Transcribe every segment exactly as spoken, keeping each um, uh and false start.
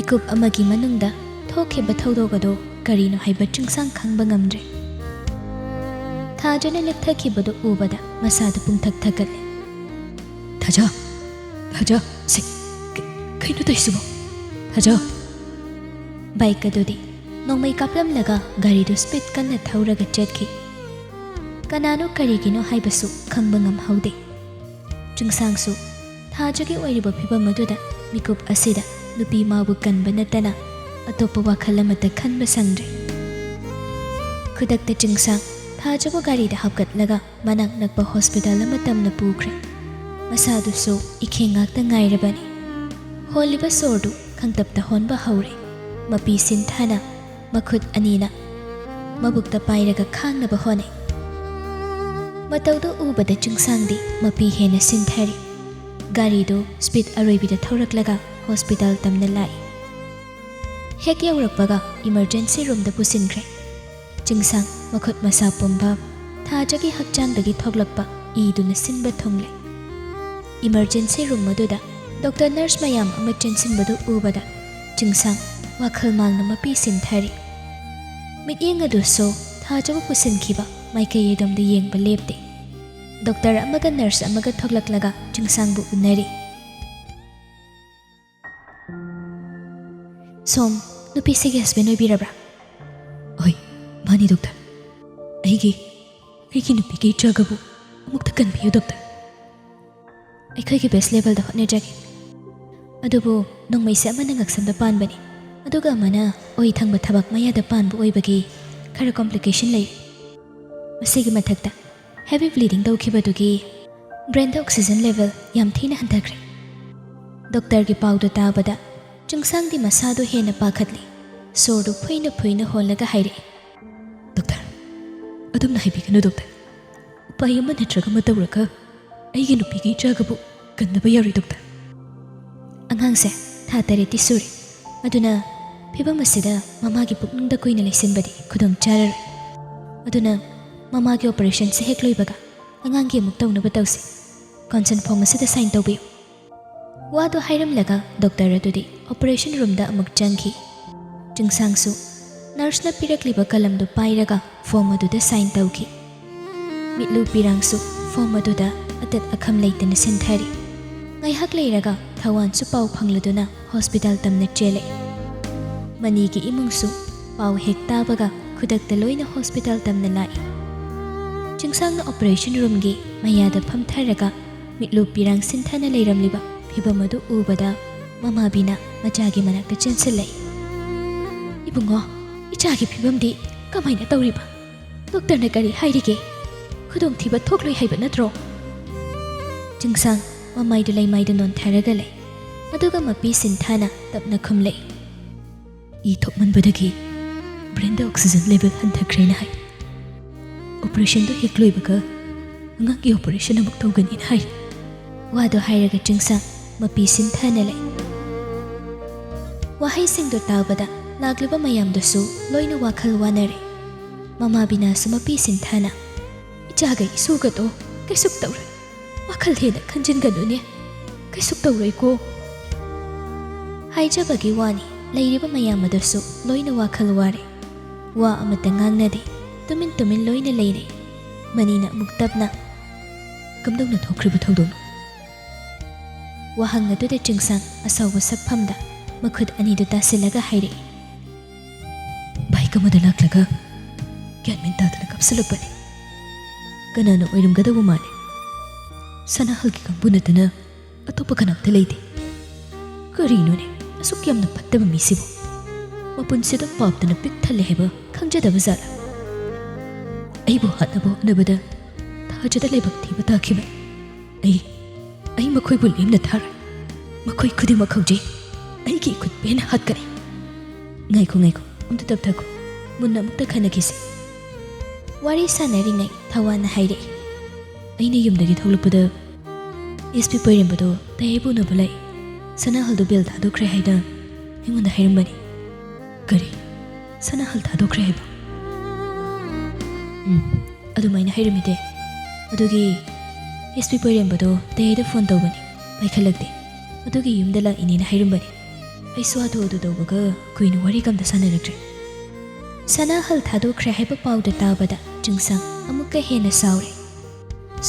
ꯃꯤꯀꯨꯞ ꯑꯃꯒꯤ ꯃꯅꯨꯡꯗ ꯊꯣꯛꯈꯤꯕ ꯊꯧꯗꯣꯛ ꯑꯗꯨ ꯀꯔꯤꯅꯣ ꯍꯥꯏꯕ ꯆꯤꯡꯁꯥꯡ ꯈꯪꯕ ꯉꯝꯗ꯭ꯔꯦ꯫ ꯊꯥꯖꯅ ꯂꯦꯞꯊꯈꯤꯕꯗꯨ ꯎꯕꯗ ꯃꯁꯥꯗꯨ ꯄꯨꯡꯊꯛ ꯊꯛꯀꯠꯂꯦ꯫ "ꯊꯥꯖ! ꯊꯥꯖ! ꯁꯦ, ꯀ-, ꯀꯩꯅꯣ ꯇꯧꯔꯤꯁꯤꯕꯣ? ꯊꯥꯖ!" ꯕꯥꯏꯛ ꯑꯗꯨꯗꯤ ꯅꯣꯡꯃꯩ ꯀꯥꯞꯂꯝꯂꯒ ꯒꯥꯔꯤꯗꯨ ꯁ꯭ꯄꯤꯗ ꯀꯟꯅ ꯊꯧꯔꯒ ꯆꯠꯈꯤ꯫ ꯀꯅꯥꯅꯣ ꯀꯔꯤꯒꯤꯅꯣ ꯍꯥꯏꯕꯁꯨ ꯈꯪꯕ ꯉꯝꯍꯧꯗꯦ꯫ ꯆꯤꯡꯁꯥꯡꯁꯨ ꯊꯥꯖꯒꯤ ꯑꯣꯏꯔꯤꯕ ꯐꯤꯚꯝ ꯑꯗꯨꯗ ꯃꯤꯀꯨꯞ ꯑꯁꯤꯗ ꯅꯨꯄꯤ ꯃꯥꯕꯨ ꯀꯟꯕ ꯅꯠꯇꯅ ꯑꯇꯣꯞꯄ ꯋꯥꯈꯜ ꯑꯃꯠꯇ ꯈꯟꯕ ꯁꯪꯗ꯭ꯔꯦ꯫ ꯈꯨꯗꯛꯇ ꯆꯤꯡꯁꯥꯡ ꯊꯥꯖꯕꯨ ꯒꯥꯔꯤꯗ ꯍꯥꯞꯀꯠꯂꯒ ꯃꯅꯥꯛ ꯅꯛꯄ ꯍꯣꯁꯄꯤꯇꯥꯜ ꯑꯃ ꯇꯝꯅ ꯄꯨꯈ꯭ꯔꯦ꯫ ꯃꯁꯥꯗꯨꯁꯨ ꯏꯈꯦꯡ ꯉꯥꯛꯇ ꯉꯥꯏꯔꯕꯅꯤ꯫ ꯍꯣꯜꯂꯤꯕ ꯁꯣꯔꯗꯨ ꯈꯪꯇꯞꯇ ꯍꯣꯟꯕ ꯍꯧꯔꯦ꯫ ꯃꯄꯤ ꯁꯤꯟꯊꯥꯅ ꯃꯈꯨꯠ ꯑꯅꯤꯅ ꯃꯕꯨꯛꯇ ꯄꯥꯏꯔꯒ ꯈꯥꯡꯅꯕ ꯍꯣꯠꯅꯩ꯫ ꯃꯇꯧꯗꯨ ꯎꯕꯗ ꯆꯤꯡꯁꯥꯡꯗꯤ ꯃꯄꯤ ꯍꯦꯟꯅ ꯁꯤꯟꯊꯔꯤ꯫ ꯒꯥꯔꯤꯗꯨ ꯁ꯭ꯄꯤꯗ ꯑꯔꯣꯏꯕꯤꯗ ꯊꯧꯔꯛꯂꯒ ꯍꯣꯁꯄꯤꯇꯥꯜ ꯇꯝꯅ ꯂꯥꯛꯏ꯫ ꯍꯦꯛ ꯌꯧꯔꯛꯄꯒ ꯏꯃꯔꯖꯦꯟꯁꯤ ꯔꯨꯝꯗ ꯄꯨꯁꯤꯟꯈ꯭ꯔꯦ꯫ ꯆꯤꯡꯁꯥꯡ ꯃꯈꯨꯠ ꯃꯁꯥ ꯄꯨꯝꯕ ꯊꯥꯖꯒꯤ ꯍꯛꯆꯥꯡꯗꯒꯤ ꯊꯣꯛꯂꯛꯄ ꯏꯗꯨꯅ ꯁꯤꯟꯕ ꯊꯨꯡꯂꯦ꯫ ꯏꯃꯔꯖꯦꯟꯁꯤ ꯔꯨꯝ ꯑꯗꯨꯗ ꯗꯣꯛꯇꯔ ꯅꯔꯁ ꯃꯌꯥꯝ ꯑꯃ ꯆꯦꯟꯁꯤꯟꯕꯗꯨ ꯎꯕꯗ ꯆꯤꯡꯁꯥꯡ ꯋꯥꯈꯜ ꯃꯥꯡꯅ ꯃꯄꯤ ꯁꯤꯟꯊꯔꯤ꯫ ꯃꯤꯠꯌꯦꯡ ꯑꯗꯨꯁꯨ ꯊꯥꯖꯕ ꯄꯨꯁꯤꯟꯈꯤꯕ ꯃꯥꯏꯀꯩ ꯑꯗꯣꯝꯗ ꯌꯦꯡꯕ ꯂꯦꯞꯇꯦ꯫ ꯗꯣꯛꯇꯔ ꯑꯃꯒ ꯅꯔꯁ ꯑꯃꯒ ꯊꯣꯛꯂꯛꯂꯒ ꯆꯤꯡꯁꯥꯡꯕꯨ ꯎꯅꯔꯤ꯫ "ꯁꯣꯝ ꯅꯨꯄꯤꯁꯤꯒꯤ ꯍꯁꯕꯦꯟ ꯑꯣꯏꯕꯤꯔꯕ꯭ꯔꯥ?" "ꯍꯣꯏ, ꯃꯥꯅꯤ ꯗꯣꯛꯇꯔ꯫ ꯑꯩꯒꯤ, ꯑꯩꯒꯤ ꯅꯨꯄꯤꯒꯤ ꯏꯆꯥꯒꯕꯨ ꯑꯃꯨꯛꯇ ꯀꯟꯕꯤꯌꯨ ꯗꯣꯛꯇꯔ꯫ ꯑꯩꯈꯣꯏꯒꯤ ꯕꯦꯁ ꯂꯦꯚꯦꯜꯗ ꯍꯣꯠꯅꯖꯒꯦ꯫ ꯑꯗꯨꯕꯨ ꯅꯣꯡꯃꯩꯁꯦ ꯑꯃꯅ ꯉꯛꯁꯝꯗ ꯄꯥꯟꯕꯅꯤ, ꯑꯗꯨꯒ ꯑꯃꯅ ꯑꯣꯏ ꯊꯪꯕ ꯊꯕꯥꯛ ꯃꯌꯥꯗ ꯄꯥꯟꯕ ꯑꯣꯏꯕꯒꯤ ꯈꯔ ꯀꯣꯝꯄ꯭ꯂꯤꯀꯦꯁꯟ ꯂꯩꯔꯦ꯫ ꯃꯁꯤꯒꯤ ꯃꯊꯛꯇ ꯍꯦꯚꯤ ꯕ꯭ꯂꯤꯗꯤꯡ ꯇꯧꯈꯤꯕꯗꯨꯒꯤ ꯕ꯭ꯔꯦꯟꯗ ꯑꯣꯛꯁꯤꯖꯟ ꯂꯦꯚꯦꯜ ꯌꯥꯝ ꯊꯤꯅ ꯍꯟꯊꯈ꯭ꯔꯦ꯫" ꯗꯣꯛꯇꯔꯒꯤ ꯄꯥꯎꯗꯨ ꯇꯥꯕꯗ ꯆꯤꯡꯁꯥꯡꯗꯤ ꯃꯁꯥꯗꯨ ꯍꯦꯟꯅ ꯄꯥꯈꯠꯂꯦ꯫ ꯁꯣꯔꯗꯨ ꯐꯨꯏꯅ ꯐꯨꯏꯅ ꯍꯣꯜꯂꯒ ꯍꯥꯏꯔꯛꯏ, "ꯗꯣꯛꯇꯔ, ꯑꯗꯨꯝꯅ ꯍꯥꯏꯕꯤꯒꯅꯨ ꯗꯣꯛꯇꯔ꯫ ꯎꯄꯥꯏ ꯑꯃ ꯅꯠꯇ꯭ꯔꯒ ꯑꯃ ꯇꯧꯔꯒ ꯑꯩꯒꯤ ꯅꯨꯄꯤꯒꯤ ꯏꯆꯥꯒꯕꯨ ꯀꯟꯗꯕ ꯌꯥꯔꯣꯏ ꯗꯣꯛꯇꯔ꯫" ꯑꯉꯥꯡꯁꯦ ꯊꯥ ꯇꯔꯦꯠꯇꯤ ꯁꯨꯔꯦ, ꯑꯗꯨꯅ ꯐꯤꯚꯝ ꯑꯁꯤꯗ ꯃꯃꯥꯒꯤ ꯄꯨꯛꯅꯨꯡꯗ ꯀꯨꯏꯅ ꯂꯩꯁꯤꯟꯕꯗꯤ ꯈꯨꯗꯣꯡ ꯆꯥꯔꯔꯣꯏ꯫ ꯑꯗꯨꯅ ꯃꯃꯥꯒꯤ ꯑꯣꯄꯔꯦꯁꯟꯁꯦ ꯍꯦꯛ ꯂꯣꯏꯕꯒ ꯑꯉꯥꯡꯒꯤ ꯑꯃꯨꯛ ꯇꯧꯅꯕ ꯇꯧꯁꯤ꯫ ꯀꯣꯟꯁꯦꯟ ꯐꯣꯝ ꯑꯁꯤꯗ ꯁꯥꯏꯟ ꯇꯧꯕꯤꯌꯨ꯫ ꯋꯥꯗꯨ ꯍꯥꯏꯔꯝꯂꯒ ꯗꯣꯛꯇꯔ ꯑꯗꯨꯗꯤ ꯑꯣꯄꯔꯦꯁꯟ ꯔꯨꯝꯗ ꯑꯃꯨꯛ ꯆꯪꯈꯤ꯫ ꯆꯤꯡꯁꯥꯡꯁꯨ ꯅꯔꯁꯅ ꯄꯤꯔꯛꯂꯤꯕ ꯀꯂꯝꯗꯨ ꯄꯥꯏꯔꯒ ꯐꯣꯝ ꯑꯗꯨꯗ ꯁꯥꯏꯟ ꯇꯧꯈꯤ꯫ ꯃꯤꯠꯂꯨ ꯄꯤꯔꯥꯡꯁꯨ ꯐꯣꯝ ꯑꯗꯨꯗ ꯑꯇꯠ ꯑꯈꯝ ꯂꯩꯇꯅ ꯁꯤꯟꯊꯔꯤ꯫ ꯉꯥꯏꯍꯥꯛ ꯂꯩꯔꯒ ꯊꯋꯥꯟꯁꯨ ꯄꯥꯎ ꯐꯪꯂꯗꯨꯅ ꯍꯣꯁꯄꯤꯇꯥꯜ ꯇꯝꯅ ꯆꯦꯜꯂꯦ꯫ ꯃꯅꯤꯒꯤ ꯏꯃꯨꯡꯁꯨ ꯄꯥꯎ ꯍꯦꯛ ꯇꯥꯕꯒ ꯈꯨꯗꯛꯇ ꯂꯣꯏꯅ ꯍꯣꯁꯄꯤꯇꯥꯜ ꯇꯝꯅ ꯂꯥꯛꯏ꯫ ꯆꯤꯡꯁꯥꯡꯅ ꯑꯣꯄꯔꯦꯁꯟ ꯔꯨꯝꯒꯤ ꯃꯌꯥꯗ ꯐꯝꯊꯔꯒ ꯃꯤꯠꯂꯨ ꯄꯤꯔꯥꯡ ꯁꯤꯟꯊꯅ ꯂꯩꯔꯝꯂꯤꯕ ꯐꯤꯚꯝ ꯑꯗꯨ ꯎꯕꯗ ꯃꯃꯥ ꯕꯤꯅꯥ ꯃꯆꯥꯒꯤ ꯃꯅꯥꯛꯇ ꯆꯦꯟꯁꯤꯜꯂꯛꯏ꯫ "ꯏꯕꯨꯡꯉꯣ, ꯏꯆꯥꯒꯤ ꯐꯤꯚꯝꯗꯤ ꯀꯃꯥꯏꯅ ꯇꯧꯔꯤꯕ? ꯗꯣꯛꯇꯔꯅ ꯀꯔꯤ ꯍꯥꯏꯔꯤꯒꯦ? ꯈꯨꯗꯣꯡꯊꯤꯕ ꯊꯣꯛꯂꯣꯏ ꯍꯥꯏꯕ ꯅꯠꯇ꯭ꯔꯣ?" ꯆꯤꯡꯁꯥꯡ ꯃꯃꯥꯏꯗꯨ ꯂꯩꯃꯥꯏꯗ ꯅꯣꯟꯊꯔꯒ ꯂꯩ꯫ ꯑꯗꯨꯒ ꯃꯄꯤ ꯁꯤꯟꯊꯥꯅ ꯇꯞꯅ ꯈꯨꯝꯂꯛꯏ꯫ "ꯏ ꯊꯣꯛꯃꯟꯕꯗꯒꯤ ꯕ꯭ꯔꯦꯟꯗ ꯑꯣꯛꯁꯤꯖꯟ ꯂꯦꯚꯦꯜ ꯍꯟꯊꯈ꯭ꯔꯦꯅ ꯍꯥꯏ꯫ ꯑꯣꯄꯔꯦꯁꯟꯗꯨ ꯍꯦꯛ ꯂꯣꯏꯕꯒ ꯑꯉꯥꯡꯒꯤ ꯑꯣꯄꯔꯦꯁꯟ ꯑꯃꯨꯛ ꯇꯧꯒꯅꯤꯅ ꯍꯥꯏ꯫" ꯋꯥꯗꯨ ꯍꯥꯏꯔꯒ ꯆꯤꯡꯁꯥꯡ ꯃꯄꯤ ꯁꯤꯟꯊꯅ ꯂꯩ꯫ ꯋꯥꯍꯩꯁꯤꯡꯗꯨ ꯇꯥꯕꯗ ꯂꯥꯛꯂꯤꯕ ꯃꯌꯥꯝꯗꯨꯁꯨ ꯂꯣꯏꯅ ꯋꯥꯈꯜ ꯋꯥꯅꯔꯦ꯫ ꯃꯃꯥ ꯕꯤꯅꯥꯁꯨ ꯃꯄꯤ ꯁꯤꯟꯊꯅ, "ꯏꯆꯥꯒ ꯏꯁꯨꯒꯗꯣ ꯀꯩꯁꯨ ꯇꯧꯔꯣꯏ꯫ ꯋꯥꯈꯜ ꯍꯦꯟꯅ ꯈꯟꯖꯤꯟꯒꯅꯨꯅꯦ꯫ ꯀꯩꯁꯨ ꯇꯧꯔꯣꯏꯀꯣ꯫" ꯍꯥꯏꯖꯕꯒꯤ ꯋꯥꯅꯤ, ꯂꯩꯔꯤꯕ ꯃꯌꯥꯝ ꯑꯗꯨꯁꯨ ꯂꯣꯏꯅ ꯋꯥꯈꯜ ꯋꯥꯔꯦ꯫ ꯋꯥ ꯑꯃꯠꯇ ꯉꯥꯡꯅꯗꯦ꯫ ꯇꯨꯃꯤꯟ ꯇꯨꯃꯤꯟ ꯂꯣꯏꯅ ꯂꯩꯔꯦ꯫ ꯃꯅꯤꯅ ꯑꯃꯨꯛ ꯇꯞꯅ, "ꯀꯝꯗꯧꯅ ꯊꯣꯛꯈ꯭ꯔꯤꯕ ꯊꯧꯗꯣꯛꯅꯣ?" ꯋꯥꯍꯪ ꯑꯗꯨꯗ ꯆꯤꯡꯁꯥꯡ ꯑꯁꯥꯎꯕ ꯁꯛꯐꯝꯗ ꯃꯈꯨꯠ ꯑꯅꯤꯗꯨ ꯇꯥꯁꯤꯜꯂꯒ ꯍꯥꯏꯔꯛꯏ꯫ ꯕꯥꯏꯛ ꯑꯃꯗ ꯂꯥꯛꯂꯒ ꯒ꯭ꯌꯥꯟ ꯃꯦꯟ ꯇꯥꯗꯅ ꯀꯥꯞꯁꯤꯜꯂꯛꯄꯅꯤ꯫ ꯀꯅꯥꯅ ꯑꯣꯏꯔꯝꯒꯗꯧꯕ ꯃꯥꯜꯂꯤ? ꯁꯅꯥꯍꯜꯒꯤ ꯀꯥꯡꯕꯨ ꯅꯠꯇꯅ ꯑꯇꯣꯞꯄ ꯀꯅꯥꯝꯇ ꯂꯩꯇꯦ꯫ ꯀꯔꯤꯅꯣꯅꯦ, ꯑꯁꯨꯛ ꯌꯥꯝꯅ ꯐꯠꯇꯕ ꯃꯤꯁꯤꯕꯨ? ꯃꯄꯨꯟꯁꯤꯗ ꯄꯥꯞꯇꯅ ꯄꯤꯛ ꯊꯜꯂꯦ ꯍꯥꯏꯕ ꯈꯪꯖꯗꯕ ꯖꯥꯠꯂ? ꯑꯩꯕꯨ ꯍꯥꯠꯅꯕ ꯍꯣꯠꯅꯕꯗ ꯊꯥꯖꯗ ꯂꯥꯏꯕꯛ ꯊꯤꯕ ꯇꯥꯈꯤꯕꯅꯤ꯫ ꯑꯩ, ꯑꯩ ꯃꯈꯣꯏꯕꯨ ꯂꯦꯝꯅ ꯊꯥꯔꯣꯏ꯫ ꯃꯈꯣꯏ ꯈꯨꯗꯤꯡꯃꯛ ꯍꯧꯖꯤꯛ ꯑꯩꯒꯤ ꯏꯈꯨꯠ ꯄꯦꯟꯅ ꯍꯥꯠꯀꯅꯤ꯫ ꯉꯥꯏꯈꯣ, ꯉꯥꯏꯈꯣ, ꯑꯝꯇ ꯇꯞꯊꯈꯣ꯫ ꯃꯨꯟꯅ ꯑꯃꯨꯛꯇ ꯈꯟꯅꯈꯤꯁꯤ꯫ ꯋꯥꯔꯤ ꯁꯥꯟꯅꯔꯤꯉꯩ ꯊꯋꯥꯟꯅ ꯍꯥꯏꯔꯛꯏ꯫ ꯑꯩꯅ ꯌꯨꯝꯗꯒꯤ ꯊꯣꯛꯂꯛꯄꯗ ꯑꯦꯁ ꯄꯤ ꯄꯣꯏꯔꯦꯝꯕꯗꯣ ꯇꯌꯥꯏꯕꯨ ꯎꯅꯕ ꯂꯥꯛꯏ꯫ ꯁꯅꯥꯍꯜꯗꯣ ꯕꯦꯜ ꯊꯥꯗꯣꯛꯈ꯭ꯔꯦ ꯍꯥꯏꯅ ꯑꯩꯉꯣꯟꯗ ꯍꯥꯏꯔꯝꯕꯅꯤ꯫ ꯀꯔꯤ? ꯁꯅꯥꯍꯜ ꯊꯥꯗꯣꯛꯈ꯭ꯔꯦ ꯍꯥꯏꯕ? ꯎꯝ, ꯑꯗꯨꯃꯥꯏꯅ ꯍꯥꯏꯔꯝꯃꯤꯗꯦ꯫ ꯑꯗꯨꯒꯤ ꯑꯦꯁ ꯄꯤ ꯄꯣꯏꯔꯦꯝꯕꯗꯣ ꯇꯌꯥꯏꯗ ꯐꯣꯟ ꯇꯧꯕꯅꯤ, ꯄꯥꯏꯈꯠꯂꯛꯇꯦ꯫ ꯑꯗꯨꯒꯤ ꯌꯨꯝꯗ ꯂꯥꯛꯏꯅꯦꯅ ꯍꯥꯏꯔꯝꯕꯅꯤ꯫ ꯑꯩꯁꯨ ꯑꯗꯨ ꯑꯗꯨ ꯇꯧꯕꯒ ꯀꯨꯏꯅ ꯋꯥꯔꯤꯒ ꯑꯝꯇ ꯁꯥꯟꯅꯔꯛꯇ꯭ꯔꯦ꯫ ꯁꯅꯥꯍꯜ ꯊꯥꯗꯣꯛꯈ꯭ꯔꯦ ꯍꯥꯏꯕ ꯄꯥꯎꯗ ꯇꯥꯕꯗ ꯆꯤꯡꯁꯥꯡ ꯑꯃꯨꯛꯀ ꯍꯦꯟꯅ ꯁꯥꯎꯔꯦ꯫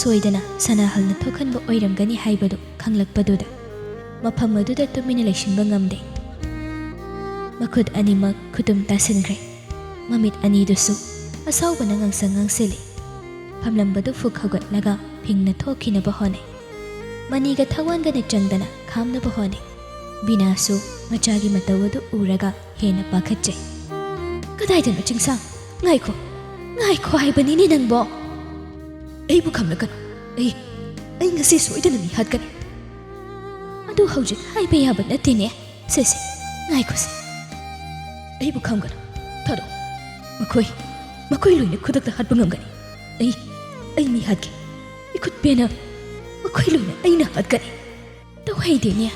ꯁꯣꯏꯗꯅ ꯁꯅꯥꯍꯜꯅ ꯊꯣꯛꯍꯟꯕ ꯑꯣꯏꯔꯝꯒꯅꯤ ꯍꯥꯏꯕꯗꯨ ꯈꯪꯂꯛꯄꯗꯨꯗ ꯃꯐꯝ ꯑꯗꯨꯗ ꯇꯨꯃꯤꯟꯅ ꯂꯩꯁꯤꯟꯕ ꯉꯝꯗꯦ꯫ ꯃꯈꯨꯠ ꯑꯅꯤꯃꯛ ꯈꯨꯇꯨꯝ ꯇꯥꯁꯤꯟꯈ꯭ꯔꯦ꯫ ꯃꯃꯤꯠ ꯑꯅꯤꯗꯨꯁꯨ ꯑꯁꯥꯎꯕꯅ ꯉꯥꯡꯁꯪ ꯉꯥꯡꯁꯤꯜꯂꯤ꯫ ꯐꯝꯂꯝꯕꯗꯨ ꯐꯨꯛ ꯍꯧꯒꯠꯂꯒ ꯐꯤꯡꯅ ꯊꯣꯛꯈꯤꯅꯕ ꯍꯣꯠꯅꯩ꯫ ꯃꯅꯤꯒ ꯊꯋꯥꯟꯒꯅ ꯆꯪꯗꯅ ꯈꯥꯝꯅꯕ ꯍꯣꯠꯅꯩ꯫ ꯕꯤꯅꯥꯁꯨ ꯃꯆꯥꯒꯤ ꯃꯇꯧ ꯑꯗꯨ ꯎꯔꯒ ꯍꯦꯟꯅ ꯄꯥꯈꯠꯆꯩ꯫ "ꯀꯗꯥꯏꯗꯅꯣ ꯆꯤꯡꯁꯥꯡ? ꯉꯥꯏꯈꯣ, ꯉꯥꯏꯈꯣ ꯍꯥꯏꯕꯅꯤꯅꯦ ꯅꯪꯕꯣ!" "ꯑꯩꯕꯨ ꯈꯝꯂꯛꯀꯅꯨ꯫ ꯑꯩ, ꯑꯩ ꯉꯁꯤ ꯁꯣꯏꯗꯅ ꯃꯤ ꯍꯥꯠꯀꯅꯤ꯫" "ꯑꯗꯨ ꯍꯧꯖꯤꯛ ꯍꯥꯏꯕ ꯌꯥꯕ ꯅꯠꯇꯦꯅꯦ꯫ ꯁꯦ, ꯁꯦ, ꯉꯥꯏꯈꯣꯁꯦ꯫ ꯑꯩꯕꯨ ꯈꯝꯒꯅꯨ꯫ ꯊꯥꯗꯣꯛꯑꯣ꯫ ꯃꯈꯣꯏ, ꯃꯈꯣꯏ ꯂꯣꯏꯅ ꯈꯨꯗꯛꯇ ꯍꯥꯠꯄ ꯉꯝꯒꯅꯤ꯫ ꯑꯩ, ꯑꯩ ꯃꯤ ꯍꯥꯠꯀꯦ꯫ ꯏꯈꯨꯠ ꯄꯦꯟꯅ ꯃꯈꯣꯏ ꯂꯣꯏꯅ ꯑꯩꯅ ꯍꯥꯠꯀꯅꯤ꯫" "ꯇꯧꯍꯩꯗꯦꯅꯦ꯫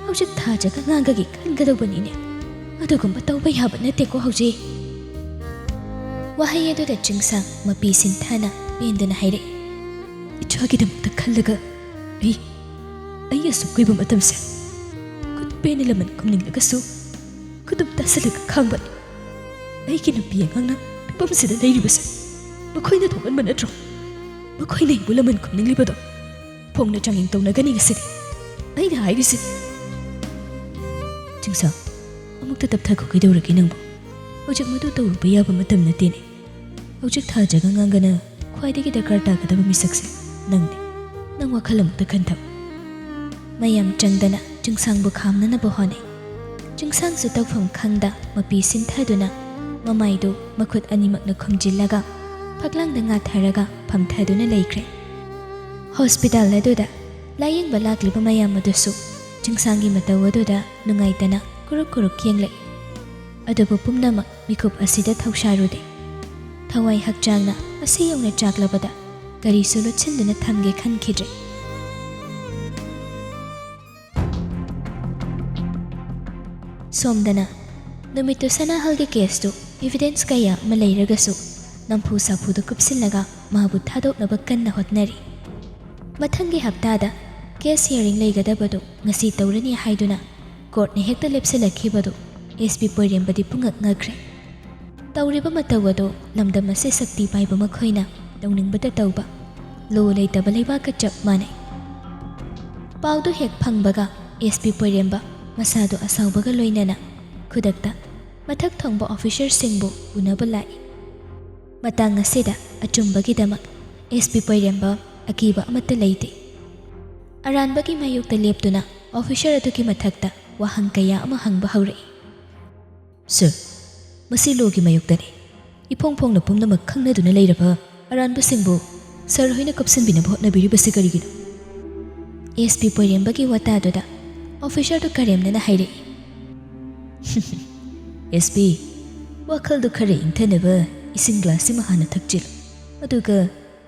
ꯍꯧꯖꯤꯛ ꯊꯥꯖꯒ ꯉꯥꯡꯒꯒꯤ ꯈꯟꯒꯗꯧꯕꯅꯤꯅꯦ꯫ ꯑꯗꯨꯒꯨꯝꯕ ꯇꯧꯕ ꯌꯥꯕ ꯅꯠꯇꯦꯀꯣ ꯍꯧꯖꯤꯛ꯫" ꯋꯥꯍꯩ ꯑꯗꯨꯗ ꯆꯤꯡꯁꯥꯡ ꯃꯄꯤ ꯁꯤꯟꯊꯥꯅ ꯄꯦꯟꯗꯅ ꯍꯥꯏꯔꯛꯏ꯫ "ꯏꯆꯥꯒꯤꯗꯃꯛꯇ ꯈꯜꯂꯒ ꯑꯩ, ꯑꯩ ꯑꯁꯨꯛ ꯀꯨꯏꯕ ꯃꯇꯝꯁꯦ ꯈꯨꯠ ꯄꯦꯟꯅ ꯂꯃꯟ ꯈꯨꯝꯅꯤꯡꯂꯒꯁꯨ ꯈꯨꯗꯨꯝ ꯇꯥꯁꯤꯜꯂꯒ ꯈꯥꯡꯕꯅꯤ꯫ ꯑꯩꯒꯤ ꯅꯨꯄꯤ ꯑꯉꯥꯡꯅ ꯐꯤꯕꯝꯁꯤꯗ ꯂꯩꯔꯤꯕꯁꯦ ꯃꯈꯣꯏꯅ ꯊꯣꯛꯍꯟꯕ ꯅꯠꯇ꯭ꯔꯣ? ꯃꯈꯣꯏꯅ ꯑꯩꯕꯨ ꯂꯃꯟ ꯈꯨꯝꯅꯤꯡꯂꯤꯕꯗꯣ ꯐꯣꯡꯅ ꯆꯥꯡꯌꯦꯡ ꯇꯧꯅꯒꯅꯤ ꯉꯁꯤꯗꯤ꯫ ꯑꯩꯅ ꯍꯥꯏꯔꯤꯁꯤ꯫" "ꯆꯤꯡꯁꯥꯡ, ꯑꯃꯨꯛꯇ ꯇꯞꯊꯈꯣ꯫ ꯀꯩꯗꯧꯔꯒꯦ ꯅꯪꯕꯨ? ꯍꯧꯖꯤꯛ ꯃꯗꯨ ꯇꯧꯔꯨꯕ ꯌꯥꯕ ꯃꯇꯝ ꯅꯠꯇꯦꯅꯦ꯫ ꯍꯧꯖꯤꯛ ꯊꯥꯖꯒ ꯉꯥꯡꯒꯅ ꯈ꯭ꯋꯥꯏꯗꯒꯤ ꯗꯔꯀꯥꯔ ꯇꯥꯒꯗꯕ ꯃꯤꯁꯛꯁꯦ ꯅꯪꯅꯤ꯫ ꯅꯪ ꯋꯥꯈꯜ ꯑꯃꯨꯛꯇ ꯈꯟꯊꯧ꯫" ꯃꯌꯥꯝ ꯆꯪꯗꯅ ꯆꯤꯡꯁꯥꯡꯕꯨ ꯈꯥꯝꯅꯅꯕ ꯍꯣꯠꯅꯩ꯫ ꯆꯤꯡꯁꯥꯡꯁꯨ ꯇꯧꯐꯝ ꯈꯪꯗ ꯃꯄꯤ ꯁꯤꯟꯊꯗꯨꯅ ꯃꯃꯥꯏꯗꯨ ꯃꯈꯨꯠ ꯑꯅꯤꯃꯛꯅ ꯈꯨꯝꯖꯤꯜꯂꯒ ꯐꯛꯂꯥꯡꯗ ꯉꯥꯊꯔꯒ ꯐꯝꯊꯗꯨꯅ ꯂꯩꯈ꯭ꯔꯦ꯫ ꯍꯣꯁꯄꯤꯇꯥꯜ ꯑꯗꯨꯗ ꯂꯥꯌꯦꯡꯕ ꯂꯥꯛꯂꯤꯕ ꯃꯌꯥꯝ ꯑꯗꯨꯁꯨ ꯆꯤꯡꯁꯥꯡꯒꯤ ꯃꯇꯧ ꯑꯗꯨꯗ ꯅꯨꯡꯉꯥꯏꯇꯅ ꯀꯨꯔꯨꯛ ꯀꯨꯔꯨꯛ ꯌꯦꯡꯂꯛꯏ꯫ ꯑꯗꯨꯕꯨ ꯄꯨꯝꯅꯃꯛ ꯃꯤꯀꯨꯞ ꯑꯁꯤꯗ ꯊꯧꯁꯥꯔꯨꯗꯦ꯫ ꯊꯋꯥꯏ ꯍꯛꯆꯥꯡꯅ ꯑꯁꯤ ꯌꯧꯅ ꯆꯥꯛꯂꯕꯗ ꯀꯔꯤꯁꯨ ꯂꯣꯠꯁꯤꯟꯗꯨꯅ ꯊꯝꯒꯦ ꯈꯟꯈꯤꯗ꯭ꯔꯦ꯫ ꯁꯣꯝꯗꯅ ꯅꯨꯃꯤꯠꯇꯨ ꯁꯅꯥꯍꯜꯒꯤ ꯀꯦꯁꯇꯨ ꯏꯚꯤꯗꯦꯟꯁ ꯀꯌꯥ ꯑꯃ ꯂꯩꯔꯒꯁꯨ ꯅꯝꯐꯨ ꯁꯥꯐꯨꯗ ꯀꯨꯞꯁꯤꯜꯂꯒ ꯃꯥꯕꯨ ꯊꯥꯗꯣꯛꯅꯕ ꯀꯟꯅ ꯍꯣꯠꯅꯔꯤ꯫ ꯃꯊꯪꯒꯤ ꯍꯞꯇꯥꯗ ꯀꯦꯁ ꯍꯤꯌꯥꯔꯤꯡ ꯂꯩꯒꯗꯕꯗꯨ ꯉꯁꯤ ꯇꯧꯔꯅꯤ ꯍꯥꯏꯗꯨꯅ ꯀꯣꯔꯠꯅ ꯍꯦꯛꯇ ꯂꯦꯞꯁꯤꯜꯂꯛꯈꯤꯕꯗꯨ ꯑꯦꯁ ꯄꯤ ꯄꯣꯏꯔꯦꯝꯕꯗꯤ ꯄꯨꯡꯉꯛ ꯉꯛꯈ꯭ꯔꯦ꯫ ꯇꯧꯔꯤꯕ ꯃꯇꯧ ꯑꯗꯨ ꯂꯝꯗꯝ ꯑꯁꯤ ꯁꯛꯇꯤ ꯄꯥꯏꯕ ꯃꯈꯣꯏꯅ ꯇꯧꯅꯤꯡꯕꯇ ꯇꯧꯕ, ꯂꯣ ꯂꯩꯇꯕ ꯂꯩꯕꯥꯛꯀ ꯆꯞ ꯃꯥꯟꯅꯩ꯫ ꯄꯥꯎꯗꯨ ꯍꯦꯛ ꯐꯪꯕꯒ ꯑꯦꯁ ꯄꯤ ꯄꯣꯏꯔꯦꯝꯕ ꯃꯁꯥꯗꯨ ꯑꯁꯥꯎꯕꯒ ꯂꯣꯏꯅꯅ ꯈꯨꯗꯛꯇ ꯃꯊꯛ ꯊꯣꯡꯕ ꯑꯣꯐꯤꯁꯔꯁꯤꯡꯕꯨ ꯎꯅꯕ ꯂꯥꯛꯏ꯫ ꯃꯇꯥꯡ ꯑꯁꯤꯗ ꯑꯆꯨꯝꯕꯒꯤꯗꯃꯛ ꯑꯦꯁ ꯄꯤ ꯄꯣꯏꯔꯦꯝꯕ ꯑꯀꯤꯕ ꯑꯃꯠꯇ ꯂꯩꯇꯦ꯫ ꯑꯔꯥꯟꯕꯒꯤ ꯃꯥꯌꯣꯛꯇ ꯂꯦꯞꯇꯨꯅ ꯑꯣꯐꯤꯁꯔ ꯑꯗꯨꯒꯤ ꯃꯊꯛꯇ ꯋꯥꯍꯪ ꯀꯌꯥ ꯑꯃ ꯍꯪꯕ ꯍꯧꯔꯛꯏ꯫ "ꯁꯔ, ꯃꯁꯤ ꯂꯣꯒꯤ ꯃꯥꯌꯣꯛꯇꯅꯤ꯫ ꯏꯐꯣꯡ ꯐꯣꯡꯅ ꯄꯨꯝꯅꯃꯛ ꯈꯪꯅꯗꯨꯅ ꯂꯩꯔꯕ ꯑꯔꯥꯟꯕꯁꯤꯡꯕꯨ ꯁꯔ ꯍꯣꯏꯅ ꯀꯨꯞꯁꯤꯟꯕꯤꯅꯕ ꯍꯣꯠꯅꯕꯤꯔꯤꯕꯁꯤ ꯀꯔꯤꯒꯤꯅꯣ?" ꯑꯦꯁ ꯄꯤ ꯄꯣꯏꯔꯦꯝꯕꯒꯤ ꯋꯥꯇꯥꯗꯨꯗ ꯑꯣꯐꯤꯁꯔꯗꯨ ꯀꯔꯦꯝꯅꯅ ꯍꯥꯏꯔꯛꯏ꯫ "ꯑꯦꯁ ꯄꯤ, ꯋꯥꯈꯜꯗꯨ ꯈꯔ ꯏꯪꯊꯅꯕ ꯏꯁꯤꯡ ꯒ꯭ꯂꯥꯁ ꯑꯃ ꯍꯥꯟꯅ ꯊꯛꯆꯤꯜꯂꯨ, ꯑꯗꯨꯒ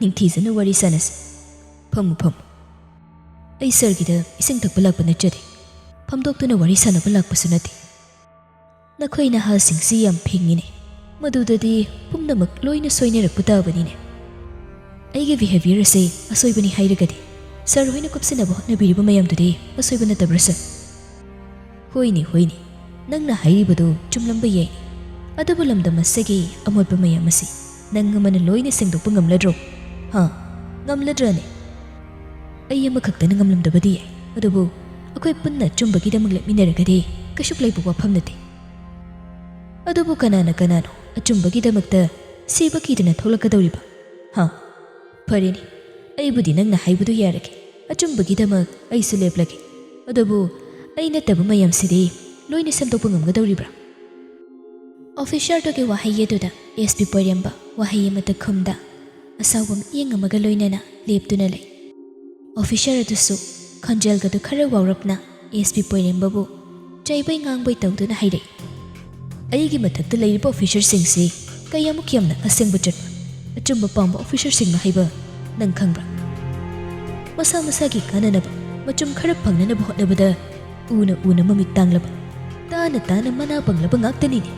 ꯅꯤꯡꯊꯤꯖꯅ ꯋꯥꯔꯤ ꯁꯥꯟꯅꯁꯤ꯫ ꯐꯝꯃꯨ, ꯐꯝꯃꯨ꯫ ꯑꯩ ꯁꯔꯒꯤꯗ ꯏꯁꯤꯡ ꯊꯛꯄ ꯂꯥꯛꯄ ꯅꯠꯆꯗꯦ꯫ ꯐꯝꯗꯣꯛꯇꯨꯅ ꯋꯥꯔꯤ ꯁꯥꯟꯅꯕ ꯂꯥꯛꯄꯁꯨ ꯅꯠꯇꯦ꯫ ꯅꯈꯣꯏ ꯅꯍꯥꯁꯤꯡꯁꯤ ꯌꯥꯝ ꯐꯤꯡꯉꯤꯅꯦ꯫ ꯃꯗꯨꯗꯗꯤ ꯄꯨꯝꯅꯃꯛ ꯂꯣꯏꯅ ꯁꯣꯏꯅꯔꯛꯄ ꯇꯥꯕꯅꯤꯅꯦ꯫ ꯑꯩꯒꯤ ꯕꯤꯍꯦꯕꯤꯌꯔ ꯑꯁꯤ ꯑꯁꯣꯏꯕꯅꯤ ꯍꯥꯏꯔꯒꯗꯤ, ꯁꯔ ꯍꯣꯏꯅ ꯀꯨꯞꯁꯤꯟꯅꯕ ꯍꯣꯠꯅꯕꯤꯔꯤꯕ ꯃꯌꯥꯝꯗꯨꯗꯤ ꯑꯁꯣꯏꯕ ꯅꯠꯇꯕ꯭ꯔꯥ, ꯁꯔ?" "ꯍꯣꯏꯅꯦ, ꯍꯣꯏꯅꯦ, ꯅꯪꯅ ꯍꯥꯏꯔꯤꯕꯗꯨ ꯆꯨꯝꯂꯝꯕ ꯌꯥꯏ꯫ ꯑꯗꯨꯕꯨ ꯂꯝꯗꯝ ꯑꯁꯤꯒꯤ ꯑꯃꯣꯠꯄ ꯃꯌꯥꯝ ꯑꯁꯤ ꯅꯪ ꯑꯃꯅ ꯂꯣꯏꯅ ꯁꯦꯡꯗꯣꯛꯄ ꯉꯝꯂꯗ꯭ꯔꯣ? ꯍꯥ? ꯉꯝꯂꯗ꯭ꯔꯅꯦ?" "ꯑꯩ ꯑꯃꯈꯛꯇꯅ ꯉꯝꯂꯝꯗꯕꯗꯤ ꯌꯥꯏ, ꯑꯗꯨꯕꯨ ꯑꯩꯈꯣꯏ ꯄꯨꯟꯅ ꯑꯆꯨꯝꯕꯒꯤꯗꯃꯛ ꯂꯦꯞꯃꯤꯟꯅꯔꯒꯗꯤ ꯀꯩꯁꯨ ꯂꯩꯕ ꯋꯥꯐꯝ ꯅꯠꯇꯦ꯫ ꯑꯗꯨꯕꯨ ꯀꯅꯥꯅ ꯀꯅꯥꯅꯣ ꯑꯆꯨꯝꯕꯒꯤꯗꯃꯛꯇ ꯁꯤꯕ ꯀꯤꯗꯅ ꯊꯣꯛꯂꯛꯀꯗꯧꯔꯤꯕ? ꯍꯥ? ꯐꯔꯦꯅꯦ, ꯑꯩꯕꯨꯗꯤ ꯅꯪꯅ ꯍꯥꯏꯕꯗꯨ ꯌꯥꯔꯒꯦ꯫ ꯑꯆꯨꯝꯕꯒꯤꯗꯃꯛ ꯑꯩꯁꯨ ꯂꯦꯞꯂꯒꯦ꯫ ꯑꯗꯨꯕꯨ ꯑꯩ ꯅꯠꯇꯕ ꯃꯌꯥꯝꯁꯤꯗꯤ ꯂꯣꯏꯅ ꯁꯦꯝꯗꯣꯛꯄ ꯉꯝꯒꯗꯧꯔꯤꯕ꯭ꯔꯥ?" ꯑꯣꯐꯤꯁꯔꯗꯨꯒꯤ ꯋꯥꯍꯩ ꯑꯗꯨꯗ ꯑꯦꯁ ꯄꯤ ꯄꯣꯏꯔꯦꯝꯕ ꯋꯥꯍꯩ ꯑꯃꯠꯇ ꯈꯨꯝꯗ, ꯑꯁꯥꯎꯕ ꯃꯤꯠꯌꯦꯡ ꯑꯃꯒ ꯂꯣꯏꯅꯅ ꯂꯦꯞꯇꯨꯅ ꯂꯩ꯫ ꯑꯣꯐꯤꯁꯔ ꯑꯗꯨꯁꯨ ꯈꯣꯟꯖꯦꯜꯒꯗꯨ ꯈꯔ ꯋꯥꯎꯔꯞꯅ ꯑꯦꯁ ꯄꯤ ꯄꯣꯏꯔꯦꯝꯕꯕꯨ ꯆꯩꯕꯩ ꯉꯥꯡꯕꯩ ꯇꯧꯗꯨꯅ ꯍꯥꯏꯔꯛꯏ꯫ "ꯑꯩꯒꯤ ꯃꯊꯛꯇ ꯂꯩꯔꯤꯕ ꯑꯣꯐꯤꯁꯔꯁꯤꯡꯁꯤ ꯀꯌꯥꯃꯨꯛ ꯌꯥꯝꯅ ꯑꯁꯦꯡꯕ ꯆꯠꯄ, ꯑꯆꯨꯝꯕ ꯄꯥꯝꯕ ꯑꯣꯐꯤꯁꯔꯁꯤꯡꯅꯣ ꯍꯥꯏꯕ ꯅꯪ ꯈꯪꯕ꯭ꯔꯥ? ꯃꯁꯥ ꯃꯁꯥꯒꯤ ꯀꯥꯟꯅꯅꯕ, ꯃꯆꯨꯝ ꯈꯔ ꯐꯪꯅꯅꯕ ꯍꯣꯠꯅꯕꯗ ꯎꯅ ꯎꯅ ꯃꯃꯤꯠ ꯇꯥꯡꯂꯕ, ꯇꯥꯅ ꯇꯥꯅ ꯃꯅꯥ ꯄꯪꯂꯕ ꯉꯥꯛꯇꯅꯤꯅꯦ꯫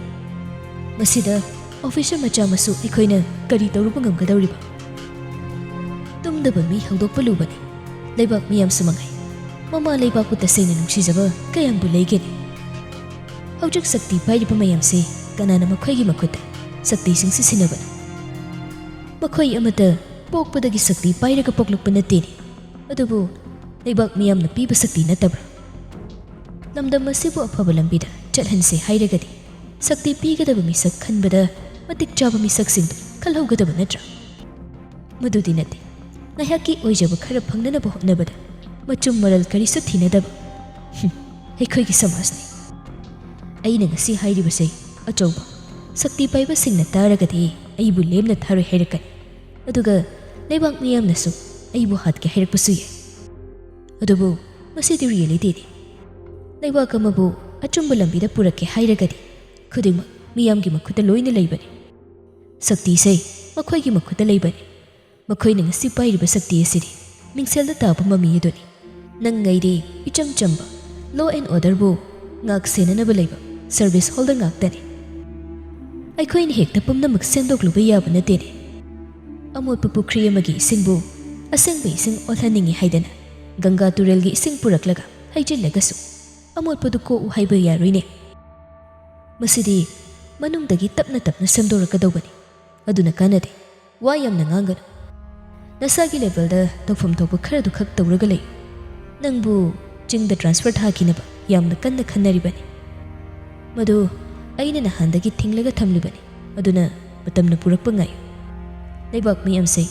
ꯃꯁꯤꯗ ꯑꯣꯐꯤꯁꯔ ꯃꯆꯥ ꯃꯁꯨ ꯑꯩꯈꯣꯏꯅ ꯀꯔꯤ ꯇꯧꯔꯨꯕ ꯉꯝꯒꯗꯧꯔꯤꯕ? ꯇꯨꯝꯗꯕ ꯃꯤ ꯍꯧꯗꯣꯛꯄ ꯂꯨꯕꯅꯤ, ꯂꯩꯕꯥꯛ ꯃꯤꯌꯥꯝꯁꯨ ꯃꯉꯥꯏ꯫ ꯃꯃꯥ ꯂꯩꯕꯥꯛꯄꯨ ꯇꯁꯦꯡꯅ ꯅꯨꯡꯁꯤꯖꯕ ꯀꯌꯥꯝꯕꯨ ꯂꯩꯒꯅꯤ? ꯍꯧꯖꯤꯛ ꯁꯛꯇꯤ ꯄꯥꯏꯔꯤꯕ ꯃꯌꯥꯝꯁꯤ ꯀꯅꯥꯅ ꯃꯈꯣꯏꯒꯤ ꯃꯈꯨꯠꯇ ꯁꯛꯇꯤꯁꯤꯡ ꯁꯤꯖꯤꯟꯅꯕꯅꯣ? ꯃꯈꯣꯏ ꯑꯃꯠꯇ ꯄꯣꯛꯄꯗꯒꯤ ꯁꯛꯇꯤ ꯄꯥꯏꯔꯒ ꯄꯣꯛꯂꯛꯄ ꯅꯠꯇꯦꯅꯦ꯫ ꯑꯗꯨꯕꯨ ꯂꯩꯕꯥꯛ ꯃꯤꯌꯥꯝꯅ ꯄꯤꯕ ꯁꯛꯇꯤ ꯅꯠꯇꯕ꯭ꯔꯥ? ꯂꯝꯗꯝ ꯑꯁꯤꯕꯨ ꯑꯐꯕ ꯂꯝꯕꯤꯗ ꯆꯠꯍꯟꯁꯦ ꯍꯥꯏꯔꯒꯗꯤ ꯁꯛꯇꯤ ꯄꯤꯒꯗꯕ ꯃꯤꯁꯛ ꯈꯟꯕꯗ ꯃꯇꯤꯛ ꯆꯥꯕ ꯃꯤꯁꯛꯁꯤꯡꯗꯨ ꯈꯜꯍꯧꯒꯗꯕ ꯅꯠꯇ꯭ꯔꯥ? ꯃꯗꯨꯗꯤ ꯅꯠꯇꯦ꯫ ꯉꯥꯏꯍꯥꯛꯀꯤ ꯑꯣꯏꯖꯕ ꯈꯔ ꯐꯪꯅꯅꯕ ꯍꯣꯠꯅꯕꯗ ꯃꯆꯨꯝ ꯃꯔꯜ ꯀꯔꯤꯁꯨ ꯊꯤꯅꯗꯕ꯫ ꯍꯨꯝ, ꯑꯩꯈꯣꯏꯒꯤ ꯁꯃꯥꯖꯅꯤ꯫ ꯑꯩꯅ ꯉꯁꯤ ꯍꯥꯏꯔꯤꯕꯁꯦ ꯑꯆꯧꯕ ꯁꯛꯇꯤ ꯄꯥꯏꯕꯁꯤꯡꯅ ꯇꯥꯔꯒꯗꯤ ꯑꯩꯕꯨ ꯂꯦꯝꯅ ꯊꯥꯔꯣꯏ ꯍꯥꯏꯔꯛꯀꯅꯤ꯫ ꯑꯗꯨꯒ ꯂꯩꯕꯥꯛ ꯃꯤꯌꯥꯝꯅꯁꯨ ꯑꯩꯕꯨ ꯍꯥꯠꯀꯦ ꯍꯥꯏꯔꯛꯄꯁꯨ ꯌꯥꯏ꯫ ꯑꯗꯨꯕꯨ ꯃꯁꯤꯗꯤ ꯔꯤꯌꯦꯂꯤꯇꯤꯅꯤ꯫ ꯂꯩꯕꯥꯛ ꯑꯃꯕꯨ ꯑꯆꯨꯝꯕ ꯂꯝꯕꯤꯗ ꯄꯨꯔꯛꯀꯦ ꯍꯥꯏꯔꯒꯗꯤ ꯈꯨꯗꯤꯡꯃꯛ ꯃꯤꯌꯥꯝꯒꯤ ꯃꯈꯨꯠꯇ ꯂꯣꯏꯅ ꯂꯩꯕꯅꯤ꯫ ꯁꯛꯇꯤꯁꯦ ꯃꯈꯣꯏꯒꯤ ꯃꯈꯨꯠꯇ ꯂꯩꯕꯅꯤ꯫ ꯃꯈꯣꯏꯅ ꯉꯁꯤ ꯄꯥꯏꯔꯤꯕ ꯁꯛꯇꯤ ꯑꯁꯤꯗꯤ ꯃꯤꯡꯁꯦꯜꯗ ꯇꯥꯕ ꯃꯃꯤ ꯑꯗꯨꯅꯤ꯫ ꯅꯪ ꯑꯩꯗꯤ ꯏꯆꯝ ꯆꯝꯕ law and orderꯕꯨ ꯉꯥꯛ ꯁꯦꯟꯅꯅꯕ ꯂꯩꯕ service holder ꯉꯥꯛꯇꯅꯤ꯫ ꯑꯩꯈꯣꯏꯅ ꯍꯦꯛꯇ ꯄꯨꯝꯅꯃꯛ ꯁꯦꯝꯗꯣꯛꯂꯨꯕ ꯌꯥꯕ ꯅꯠꯇꯦꯅꯦ꯫ ꯑꯃꯣꯠꯄ ꯄꯨꯈ꯭ꯔꯤ ꯑꯃꯒꯤ ꯏꯁꯤꯡꯕꯨ ꯑꯁꯦꯡꯕ ꯏꯁꯤꯡ ꯑꯣꯜꯍꯟꯅꯤꯡꯏ ꯍꯥꯏꯗꯅ ꯒꯪꯒꯥ ꯇꯨꯔꯦꯜꯒꯤ ꯏꯁꯤꯡ ꯄꯨꯔꯛꯂꯒ ꯍꯩꯖꯤꯜꯂꯒꯁꯨ ꯑꯃꯣꯠꯄꯗꯨ ꯀꯣꯛꯎ ꯍꯥꯏꯕ ꯌꯥꯔꯣꯏꯅꯦ꯫ ꯃꯁꯤꯗꯤ ꯃꯅꯨꯡꯗꯒꯤ ꯇꯞꯅ ꯇꯞꯅ ꯁꯦꯝꯗꯣꯔꯛꯀꯗꯧꯕꯅꯤ꯫ ꯑꯗꯨꯅ ꯀꯥꯟꯅꯗꯦ꯫ ꯋꯥ ꯌꯥꯝꯅ ꯉꯥꯡꯒꯅꯨ꯫ ꯅꯁꯥꯒꯤ levelꯗ ꯇꯧꯐꯝ ꯊꯣꯛꯄ ꯈꯔꯗꯨ ꯈꯛ ꯇꯧꯔꯒ ꯂꯩ꯫ ꯅꯪꯕꯨ ꯆꯤꯡꯗ transfer ꯊꯥꯈꯤꯅꯕ ꯌꯥꯝꯅ ꯀꯟꯅ ꯈꯟꯅꯔꯤꯕꯅꯤ꯫ ꯃꯗꯨ ꯑꯩꯅ ꯅꯍꯥꯟꯗꯒꯤ ꯊꯤꯡꯂꯒ ꯊꯝꯂꯤꯕꯅꯤ꯫ ꯑꯗꯨꯅ ꯃꯇꯝꯅ ꯄꯨꯔꯛꯄ ꯉꯥꯏꯌꯨ꯫ ꯂꯩꯕꯥꯛ ꯃꯤꯌꯥꯝꯁꯦ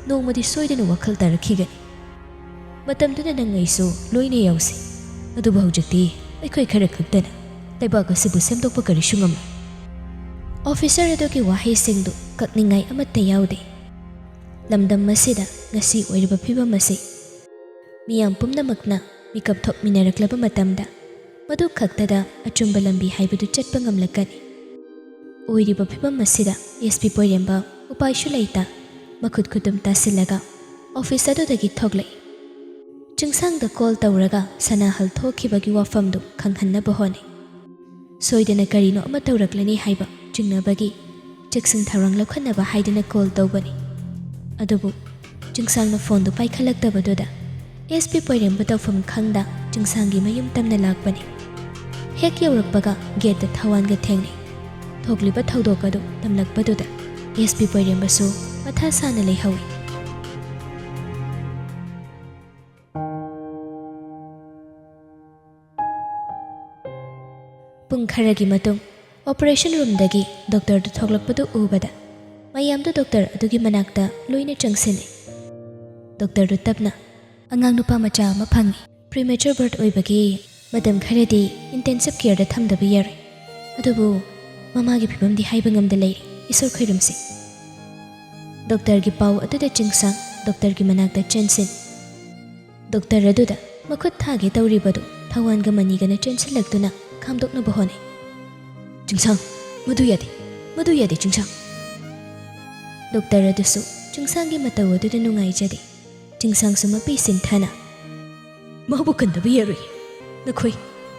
ꯅꯣꯡꯃꯗꯤ ꯁꯣꯏꯗꯅ ꯋꯥꯈꯜ ꯇꯥꯔꯛꯈꯤꯒꯅꯤ꯫ ꯃꯇꯝꯗꯨꯗ ꯅꯪ ꯑꯩꯁꯨ ꯂꯣꯏꯅ ꯌꯥꯎꯁꯤ꯫ ꯑꯗꯨꯕꯨ ꯍꯧꯖꯤꯛꯇꯤ ꯑꯩꯈꯣꯏ ꯈꯔ ꯈꯛꯇꯅ ꯂꯩꯕꯥꯛ ꯑꯁꯤꯕꯨ ꯁꯦꯝꯗꯣꯛꯄ ꯀꯔꯤꯁꯨ ꯉꯝꯂꯣꯏ꯫ Officer ꯑꯗꯨꯒꯤ ꯋꯥꯍꯩꯁꯤꯡꯗꯨ ꯀꯛꯅꯤꯡꯉꯥꯏ ꯑꯃꯠꯇ ꯌꯥꯎꯗꯦ꯫ ꯂꯝꯗꯝ ꯑꯁꯤꯗ ꯉꯁꯤ ꯑꯣꯏꯔꯤꯕ ꯐꯤꯕꯝ ꯑꯁꯤ ꯃꯤꯌꯥꯝ ꯄꯨꯝꯅꯃꯛꯅ ꯃꯤꯀꯞ ꯊꯣꯛꯃꯤꯟꯅꯔꯛꯂꯕ ꯃꯇꯝꯗ ꯃꯗꯨ ꯈꯛꯇꯗ ꯑꯆꯨꯝꯕ ꯂꯝꯕꯤ ꯍꯥꯏꯕꯗꯨ ꯆꯠꯄ ꯉꯝꯂꯛꯀꯅꯤ꯫ ꯑꯣꯏꯔꯤꯕ ꯐꯤꯕꯝ ꯑꯁꯤꯗ SP ꯄꯣꯏꯔꯦꯝꯕ ꯎꯄꯥꯏꯁꯨ ꯂꯩꯇ ꯃꯈꯨꯠ ꯈꯨꯇꯨꯝ ꯇꯥꯁꯤꯜꯂꯒ office ꯑꯗꯨꯗꯒꯤ ꯊꯣꯛꯂꯛꯏ꯫ ꯆꯤꯡꯁꯥꯡꯗ call ꯇꯧꯔꯒ ꯁꯅꯥꯍꯜ ꯊꯣꯛꯈꯤꯕꯒꯤ ꯋꯥꯐꯝꯗꯨ ꯈꯪꯍꯟꯅꯕ ꯍꯣꯠꯅꯩ꯫ ꯁꯣꯏꯗꯅ ꯀꯔꯤꯅꯣ ꯑꯃ ꯇꯧꯔꯛꯂꯅꯤ ꯍꯥꯏꯕ ꯆꯤꯡꯅꯕꯒꯤ ꯆꯦꯛꯁꯤꯟ ꯊꯧꯔꯥꯡ ꯂꯧꯈꯠꯅꯕ ꯍꯥꯏꯗꯨꯅ call ꯇꯧꯕꯅꯤ꯫ ꯑꯗꯨꯕꯨ ꯆꯤꯡꯁꯥꯡꯅ phoneꯗꯨ ꯄꯥꯏꯈꯠꯂꯛꯇꯕꯗꯨꯗ ꯑꯦꯁ ꯄꯤ ꯄꯣꯏꯔꯦꯝꯕ ꯇꯧꯐꯝ ꯈꯪꯗ ꯆꯤꯡꯁꯥꯡꯒꯤ ꯃꯌꯨꯝ ꯇꯝꯅ ꯂꯥꯛꯄꯅꯤ꯫ ꯍꯦꯛ ꯌꯧꯔꯛꯄꯒ ꯒꯦꯠꯇ ꯊꯋꯥꯟꯒ ꯊꯦꯡꯅꯩ꯫ ꯊꯣꯛꯂꯤꯕ ꯊꯧꯗꯣꯛ ꯑꯗꯨ ꯇꯝꯂꯛꯄꯗꯨꯗ ꯑꯦꯁ ꯄꯤ ꯄꯣꯏꯔꯦꯝꯕꯁꯨ ꯃꯊꯥ ꯁꯥꯅ ꯂꯩꯍꯧꯏ꯫ ꯄꯨꯡ ꯈꯔꯒꯤ ꯃꯇꯨꯡ ꯑꯣꯄꯔꯦꯁꯟ ꯔꯨꯝꯗꯒꯤ ꯗꯣꯛꯇꯔꯗꯨ ꯊꯣꯛꯂꯛꯄꯗꯨ ꯎꯕꯗ ꯃꯌꯥꯝꯗꯨ ꯗꯣꯛꯇꯔ ꯑꯗꯨꯒꯤ ꯃꯅꯥꯛꯇ ꯂꯣꯏꯅ ꯆꯪꯁꯤꯜꯂꯤ꯫ ꯗꯣꯛꯇꯔꯗꯨ ꯇꯞꯅ, "ꯑꯉꯥꯡ ꯅꯨꯄꯥ ꯃꯆꯥ ꯑꯃ ꯐꯪꯉꯤ꯫ ꯄ꯭ꯔꯤꯃꯦꯆꯔ ꯕꯔꯊ ꯑꯣꯏꯕꯒꯤ ꯃꯇꯝ ꯈꯔꯗꯤ ꯏꯟꯇꯦꯟꯁꯤꯚ ꯀꯦꯌꯔꯗ ꯊꯝꯗꯕ ꯌꯥꯔꯣꯏ꯫ ꯑꯗꯨꯕꯨ ꯃꯃꯥꯒꯤ ꯐꯤꯕꯝꯗꯤ ꯍꯥꯏꯕ ꯉꯝꯗ ꯂꯩꯔꯤ꯫ ꯏꯁꯣꯔ ꯈꯣꯏꯔꯝꯁꯤ꯫" ꯗꯣꯛꯇꯔꯒꯤ ꯄꯥꯎ ꯑꯗꯨꯗ ꯆꯤꯡꯁꯥꯡ ꯗꯣꯛꯇꯔꯒꯤ ꯃꯅꯥꯛꯇ ꯆꯦꯟꯁꯤꯟ꯫ ꯗꯣꯛꯇꯔ ꯑꯗꯨꯗ ꯃꯈꯨꯠ ꯊꯥꯒꯦ ꯇꯧꯔꯤꯕꯗꯨ ꯊꯋꯥꯟꯒ ꯃꯅꯤꯒꯅ ꯆꯦꯟꯁꯤꯜꯂꯛꯇꯨꯅ ꯈꯥꯝꯗꯣꯛꯅꯕ ꯍꯣꯠꯅꯩ꯫ "ꯆꯤꯡꯁꯥꯡ, ꯃꯗꯨ ꯌꯥꯗꯦ, ꯃꯗꯨ ꯌꯥꯗꯦ, ꯆꯤꯡꯁꯥꯡ!" ꯗꯣꯛꯇꯔ ꯑꯗꯨꯁꯨ ꯆꯤꯡꯁꯥꯡꯒꯤ ꯃꯇꯧ ꯑꯗꯨꯗ ꯅꯨꯡꯉꯥꯏꯖꯗꯦ꯫ ꯆꯤꯡꯁꯥꯡꯁꯨ ꯃꯄꯤ ꯁꯤꯟꯊꯅ, "ꯃꯥꯕꯨ ꯀꯟꯗꯕ ꯌꯥꯔꯣꯏ꯫ ꯅꯈꯣꯏ,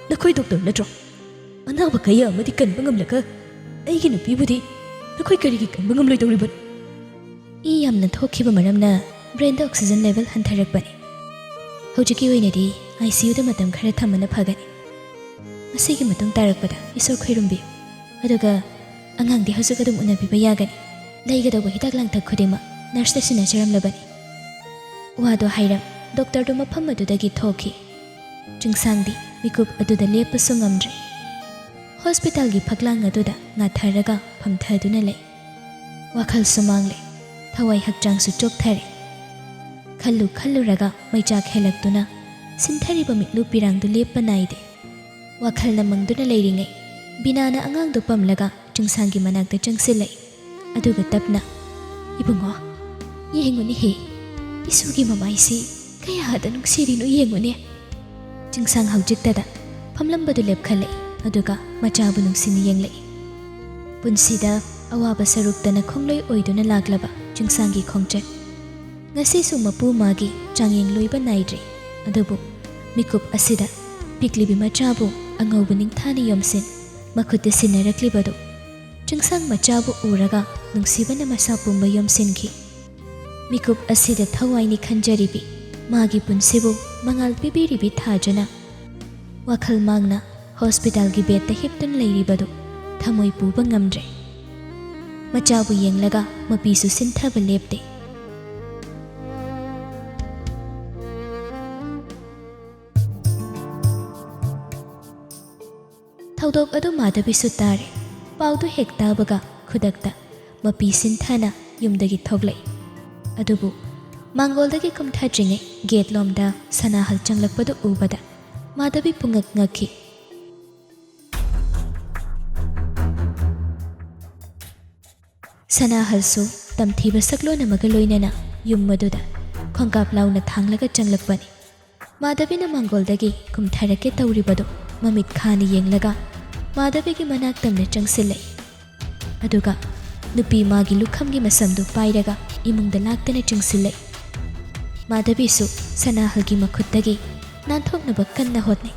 ꯅꯈꯣꯏ ꯗꯣꯛꯇꯔ ꯅꯠꯇ꯭ꯔꯣ? ꯑꯅꯥꯕ ꯀꯌꯥ ꯑꯃꯗꯤ ꯀꯟꯕ ꯉꯝꯂꯒ ꯑꯩꯒꯤ ꯅꯨꯄꯤꯕꯨꯗꯤ ꯅꯈꯣꯏ ꯀꯔꯤꯒꯤ ꯀꯟꯕ ꯉꯝꯂꯣꯏꯗꯧꯔꯤꯕꯅꯣ?" ꯏ ꯌꯥꯝꯅ ꯊꯣꯛꯈꯤꯕ ꯃꯔꯝꯅ ꯕ꯭ꯔꯦꯟꯗ ꯑꯣꯛꯁꯤꯖꯟ ꯂꯦꯚꯦꯜ ꯍꯟꯊꯔꯛꯄꯅꯤ꯫ ꯍꯧꯖꯤꯛꯀꯤ ꯑꯣꯏꯅꯗꯤ ꯑꯥꯏ ꯁꯤ ꯌꯨꯗ ꯃꯇꯝ ꯈꯔ ꯊꯝꯕꯅ ꯐꯒꯅꯤ꯫ ꯃꯁꯤꯒꯤ ꯃꯇꯨꯡ ꯇꯥꯔꯛꯄꯗ ꯏꯁꯣꯔ ꯈꯣꯏꯔꯨꯝꯕꯤꯌꯨ꯫ ꯑꯗꯨꯒ ꯑꯉꯥꯡꯗꯤ ꯍꯧꯖꯤꯛ ꯑꯗꯨꯝ ꯎꯅꯕꯤꯕ ꯌꯥꯒꯅꯤ꯫ ꯂꯩꯒꯗꯧꯕ ꯍꯤꯗꯥꯛ ꯂꯥꯡꯊꯛ ꯈꯨꯗꯤꯡꯃꯛ ꯅꯔꯁꯇ ꯁꯤꯟꯅꯖꯔꯝꯂꯕꯅꯤ꯫ ꯋꯥꯗꯣ ꯍꯥꯏꯔꯝ ꯗꯣꯛꯇꯔꯗꯨ ꯃꯐꯝ ꯑꯗꯨꯗꯒꯤ ꯊꯣꯛꯈꯤ꯫ ꯆꯤꯡꯁꯥꯡꯗꯤ ꯃꯤꯀꯨꯞ ꯑꯗꯨꯗ ꯂꯦꯞꯄꯁꯨ ꯉꯝꯗ꯭ꯔꯦ꯫ ꯍꯣꯁꯄꯤꯇꯥꯜꯒꯤ ꯐꯛꯂꯥꯡ ꯑꯗꯨꯗ ꯉꯥꯊꯔꯒ ꯐꯝꯊꯗꯨꯅ ꯂꯩ꯫ ꯋꯥꯈꯜꯁꯨ ꯃꯥꯡꯂꯦ, ꯊꯋꯥꯏ ꯍꯛꯆꯥꯡꯁꯨ ꯆꯣꯛꯊꯔꯦ꯫ ꯈꯜꯂꯨ ꯈꯜꯂꯨꯔꯒ ꯃꯩꯆꯥꯛ ꯍꯦꯜꯂꯛꯇꯨꯅ ꯁꯤꯟꯊꯔꯤꯕ ꯃꯤꯠꯂꯨ ꯄꯤꯔꯥꯡꯗꯨ ꯂꯦꯞꯄ ꯅꯥꯏꯗꯦ꯫ ꯋꯥꯈꯜꯅ ꯃꯪꯗꯨꯅ ꯂꯩꯔꯤꯉꯩ ꯕꯤꯅꯥꯅ ꯑꯉꯥꯡꯗꯨ ꯄꯝꯂꯒ ꯆꯤꯡꯁꯥꯡꯒꯤ ꯃꯅꯥꯛꯇ ꯆꯪꯁꯤꯜꯂꯛꯏ꯫ ꯑꯗꯨꯒ ꯇꯞꯅ, "ꯏꯕꯨꯡꯉꯣ, ꯌꯦꯡꯉꯨꯅꯦꯍꯦ, ꯏꯁꯨꯒꯤ ꯃꯃꯥꯏꯁꯤ ꯀꯌꯥꯗ ꯅꯨꯡꯁꯤꯔꯤꯅꯣ ꯌꯦꯡꯉꯨꯅꯦ!" ꯆꯤꯡꯁꯥꯡ ꯍꯧꯖꯤꯛꯇꯗ ꯐꯝꯂꯝꯕꯗꯨ ꯂꯦꯞꯈꯠꯂꯛꯏ, ꯑꯗꯨꯒ ꯃꯆꯥꯕꯨ ꯅꯨꯡꯁꯤꯅ ꯌꯦꯡꯂꯛꯏ꯫ ꯄꯨꯟꯁꯤꯗ ꯑꯋꯥꯕ ꯁꯔꯨꯛꯇꯅ ꯈꯣꯡꯂꯣꯏ ꯑꯣꯏꯗꯨꯅ ꯂꯥꯛꯂꯕ ꯆꯤꯡꯁꯥꯡꯒꯤ ꯈꯣꯡꯆꯠ ꯉꯁꯤꯁꯨ ꯃꯄꯨ ꯃꯥꯒꯤ ꯆꯥꯡꯌꯦꯡ ꯂꯣꯏꯕ ꯅꯥꯏꯗ꯭ꯔꯤ꯫ ꯑꯗꯨꯕꯨ ꯃꯤꯀꯨꯞ ꯑꯁꯤꯗ ꯄꯤꯛꯂꯤꯕꯤ ꯃꯆꯥꯕꯨ ꯑꯉꯧꯕ ꯅꯤꯡꯊꯥꯅ ꯌꯣꯝꯁꯤꯟ ꯃꯈꯨꯠꯇ ꯁꯤꯟꯅꯔꯛꯂꯤꯕꯗꯨ ꯆꯤꯡꯁꯥꯡ ꯃꯆꯥꯕꯨ ꯎꯔꯒ ꯅꯨꯡꯁꯤꯕꯅ ꯃꯁꯥ ꯄꯨꯝꯕ ꯌꯣꯝꯁꯤꯟꯈꯤ꯫ ꯃꯤꯀꯨꯞ ꯑꯁꯤꯗ ꯊꯋꯥꯏꯅꯤ ꯈꯟꯖꯔꯤꯕꯤ ꯃꯥꯒꯤ ꯄꯨꯟꯁꯤꯕꯨ ꯃꯉꯥꯜ ꯄꯤꯕꯤꯔꯤꯕꯤ ꯊꯥꯖꯅ ꯋꯥꯈꯜ ꯃꯥꯡꯅ ꯍꯣꯁꯄꯤꯇꯥꯜꯒꯤ ꯕꯦꯗꯇ ꯍꯤꯞꯇꯨꯅ ꯂꯩꯔꯤꯕꯗꯨ ꯊꯃꯣꯏ ꯄꯨꯕ ꯉꯝꯗ꯭ꯔꯦ꯫ ꯃꯆꯥꯕꯨ ꯌꯦꯡꯂꯒ ꯃꯄꯤꯁꯨ ꯁꯤꯟꯊꯕ ꯂꯦꯞꯇꯦ꯫ ꯊꯧꯗꯣꯛ ꯑꯗꯨ ꯃꯥꯙꯕꯤꯁꯨ ꯇꯥꯔꯦ꯫ ꯄꯥꯎꯗꯨ ꯍꯦꯛ ꯇꯥꯕꯒ ꯈꯨꯗꯛꯇ ꯃꯄꯤ ꯁꯤꯟꯊꯅ ꯌꯨꯝꯗꯒꯤ ꯊꯣꯛꯂꯛꯏ꯫ ꯑꯗꯨꯕꯨ ꯃꯥꯡꯒꯣꯜꯗꯒꯤ ꯀꯨꯝꯊꯗ꯭ꯔꯤꯉꯩ ꯒꯦꯠ ꯂꯣꯝꯗ ꯁꯅꯥꯍꯜ ꯆꯪꯂꯛꯄꯗꯨ ꯎꯕꯗ ꯃꯥꯙꯕꯤ ꯄꯨꯡꯉꯛ ꯉꯛꯈꯤ꯫ ꯁꯅꯥꯍꯜꯁꯨ ꯇꯝꯊꯤꯕ ꯁꯛꯂꯣꯟ ꯑꯃꯒ ꯂꯣꯏꯅꯅ ꯌꯨꯝ ꯑꯗꯨꯗ ꯈꯣꯡꯀꯥꯞ ꯂꯥꯎꯅ ꯊꯥꯡꯂꯒ ꯆꯪꯂꯛꯄꯅꯤ꯫ ꯃꯥꯙꯕꯤꯅ ꯃꯥꯡꯒꯣꯜꯗꯒꯤ ꯀꯨꯝꯊꯔꯛꯀꯦ ꯇꯧꯔꯤꯕꯗꯨ ꯃꯃꯤꯠ ꯈꯥꯅ ꯌꯦꯡꯂꯒ ꯃꯥꯙꯕꯤꯒꯤ ꯃꯅꯥꯛ ꯇꯝꯅ ꯆꯪꯁꯤꯜꯂꯛꯏ꯫ ꯑꯗꯨꯒ ꯅꯨꯄꯤ ꯃꯥꯒꯤ ꯂꯨꯈꯝꯒꯤ ꯃꯁꯝꯗꯨ ꯄꯥꯏꯔꯒ ꯏꯃꯨꯡꯗ ꯂꯥꯛꯇꯅ ꯆꯪꯁꯤꯜꯂꯛꯏ꯫ ꯃꯥꯙꯕꯤꯁꯨ ꯁꯅꯥꯍꯜꯒꯤ ꯃꯈꯨꯠꯇꯒꯤ ꯅꯥꯟꯊꯣꯛꯅꯕ ꯀꯟꯅ ꯍꯣꯠꯅꯩ,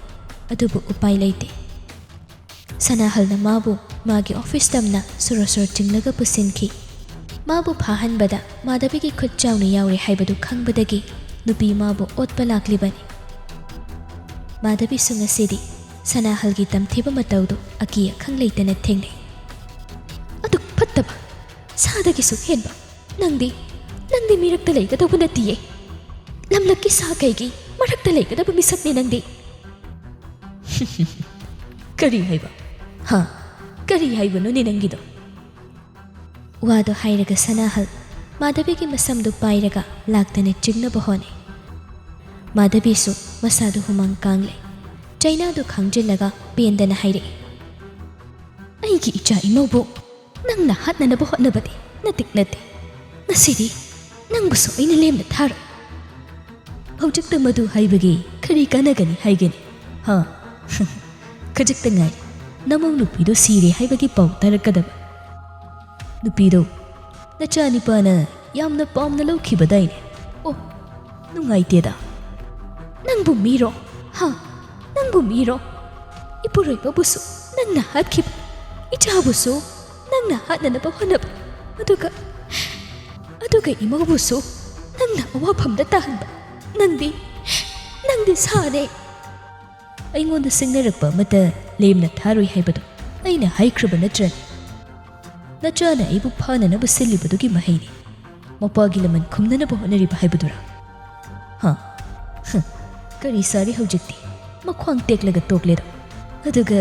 ꯑꯗꯨꯕꯨ ꯎꯄꯥꯏ ꯂꯩꯇꯦ꯫ ꯁꯅꯥꯍꯜꯅ ꯃꯥꯕꯨ ꯃꯥꯒꯤ ꯑꯣꯐꯤꯁ ꯇꯝꯅ ꯁꯣꯔꯣ ꯁꯣꯔꯣ ꯆꯤꯡꯂꯒ ꯄꯨꯁꯤꯟꯈꯤ꯫ ꯃꯥꯕꯨ ꯐꯥꯍꯟꯕꯗ ꯃꯥꯙꯕꯤꯒꯤ ꯈꯨꯠ ꯆꯥꯎꯅ ꯌꯥꯎꯔꯦ ꯍꯥꯏꯕꯗꯨ ꯈꯪꯕꯗꯒꯤ ꯅꯨꯄꯤ ꯃꯥꯕꯨ ꯑꯣꯠꯄ ꯂꯥꯛꯂꯤꯕꯅꯤ꯫ ꯃꯥꯙꯕꯤꯁꯨ ꯉꯁꯤꯗꯤ ꯁꯅꯥꯍꯜꯒꯤ ꯇꯝꯊꯤꯕ ꯃꯇꯧꯗꯨ ꯑꯀꯤ ꯑꯈꯪ ꯂꯩꯇꯅ ꯊꯦꯡꯅꯩ꯫ "ꯑꯗꯨꯛ ꯐꯠꯇꯕ, ꯁꯥꯗꯒꯤꯁꯨ ꯍꯦꯟꯕ ꯅꯪꯗꯤ, ꯅꯪꯗꯤ ꯃꯤꯔꯛꯇ ꯂꯩꯒꯗꯧꯕ ꯅꯠꯇꯤꯌꯦ꯫ ꯂꯝꯂꯛꯀꯤ ꯁꯥ ꯀꯩꯒꯤ ꯃꯔꯛꯇ ꯂꯩꯒꯗꯕ ꯃꯤꯁꯛꯅꯤ ꯅꯪꯗꯤ꯫" "ꯀꯔꯤ ꯍꯥꯏꯕ? ꯍꯥ? ꯀꯔꯤ ꯍꯥꯏꯕꯅꯣꯅꯦ ꯅꯪꯒꯤꯗꯣ?" ꯋꯥꯗꯨ ꯍꯥꯏꯔꯒ ꯁꯅꯥꯍꯜ ꯃꯥꯙꯕꯤꯒꯤ ꯃꯁꯝꯗꯨ ꯄꯥꯏꯔꯒ ꯂꯥꯛꯇꯅ ꯆꯤꯡꯅꯕ ꯍꯣꯠꯅꯩ꯫ ꯃꯥꯙꯕꯤꯁꯨ ꯃꯁꯥꯗꯨ ꯍꯨꯃꯥꯡ ꯀꯥꯡꯂꯦ꯫ ꯆꯩꯅꯥꯗꯨ ꯈꯥꯡꯖꯤꯜꯂꯒ ꯄꯦꯟꯗꯅ ꯍꯥꯏꯔꯛꯏ, "ꯑꯩꯒꯤ ꯏꯆꯥ ꯏꯃꯧꯕꯨ ꯅꯪꯅ ꯍꯥꯠꯅꯅꯕ ꯍꯣꯠꯅꯕꯗꯤ ꯅꯇꯤꯛ ꯅꯠꯇꯦ꯫ ꯉꯁꯤꯗꯤ ꯅꯪꯕꯨꯁꯨ ꯑꯩꯅ ꯂꯦꯝꯅ ꯊꯥꯔꯣꯏ꯫ ꯍꯧꯖꯤꯛꯇ ꯃꯗꯨ ꯍꯥꯏꯕꯒꯤ ꯀꯔꯤ ꯀꯥꯟꯅꯒꯅꯤ ꯍꯥꯏꯒꯅꯤ? ꯍꯥ? ꯈꯖꯤꯛꯇ ꯉꯥꯏ, ꯅꯃꯧ ꯅꯨꯄꯤꯗꯨ ꯁꯤꯔꯦ ꯍꯥꯏꯕꯒꯤ ꯄꯥꯎ ꯇꯥꯔꯛꯀꯗꯕ꯫ ꯅꯨꯄꯤꯗꯨ ꯅꯆꯥꯅꯤꯄꯥꯅ ꯌꯥꯝꯅ ꯄꯥꯝꯅ ꯂꯧꯈꯤꯕꯗꯥꯏꯅꯦ꯫ ꯑꯣ, ꯅꯨꯡꯉꯥꯏꯇꯦꯗ꯫ ꯅꯪꯕꯨ ꯃꯤꯔꯣ? ꯍꯥ? ꯅꯪꯕꯨ ꯃꯤꯔꯣ? ꯏꯄꯨꯔꯣꯏꯕꯕꯨꯁꯨ ꯅꯪꯅ ꯍꯥꯠꯈꯤꯕ, ꯏꯆꯥꯕꯨꯁꯨ ꯅꯪꯅ ꯍꯥꯠꯅꯅꯕ ꯍꯣꯠꯅꯕ, ꯑꯗꯨꯒ, ꯑꯗꯨꯒ ꯏꯃꯧꯕꯨꯁꯨ ꯅꯪꯅ ꯑꯋꯥꯐꯝꯗ ꯇꯥꯍꯟꯕ꯫ ꯅꯪꯗꯤ, ꯅꯪꯗꯤ ꯁꯥꯅꯦ꯫ ꯑꯩꯉꯣꯟꯗ ꯁꯤꯡꯅꯔꯛꯄ ꯑꯃꯠꯇ ꯂꯦꯝꯅ ꯊꯥꯔꯣꯏ ꯍꯥꯏꯕꯗꯣ ꯑꯩꯅ ꯍꯥꯏꯈ꯭ꯔꯕ ꯅꯠꯇ꯭ꯔꯅꯦ? ꯅꯆꯥꯅ ꯑꯩꯕꯨ ꯐꯥꯅꯅꯕ ꯁꯤꯜꯂꯤꯕꯗꯨꯒꯤ ꯃꯍꯩꯅꯤ ꯃꯄꯥꯒꯤ ꯂꯃꯟ ꯈꯨꯝꯅꯅꯕ ꯍꯣꯠꯅꯔꯤꯕ ꯍꯥꯏꯕꯗꯨꯔꯥ? ꯍꯥ? ꯍ, ꯀꯔꯤ ꯁꯥꯔꯤ ꯍꯧꯖꯤꯛꯇꯤ? ꯃꯈ꯭ꯋꯥꯡ ꯇꯦꯛꯂꯒ ꯇꯣꯛꯂꯦꯗꯣ꯫ ꯑꯗꯨꯒ,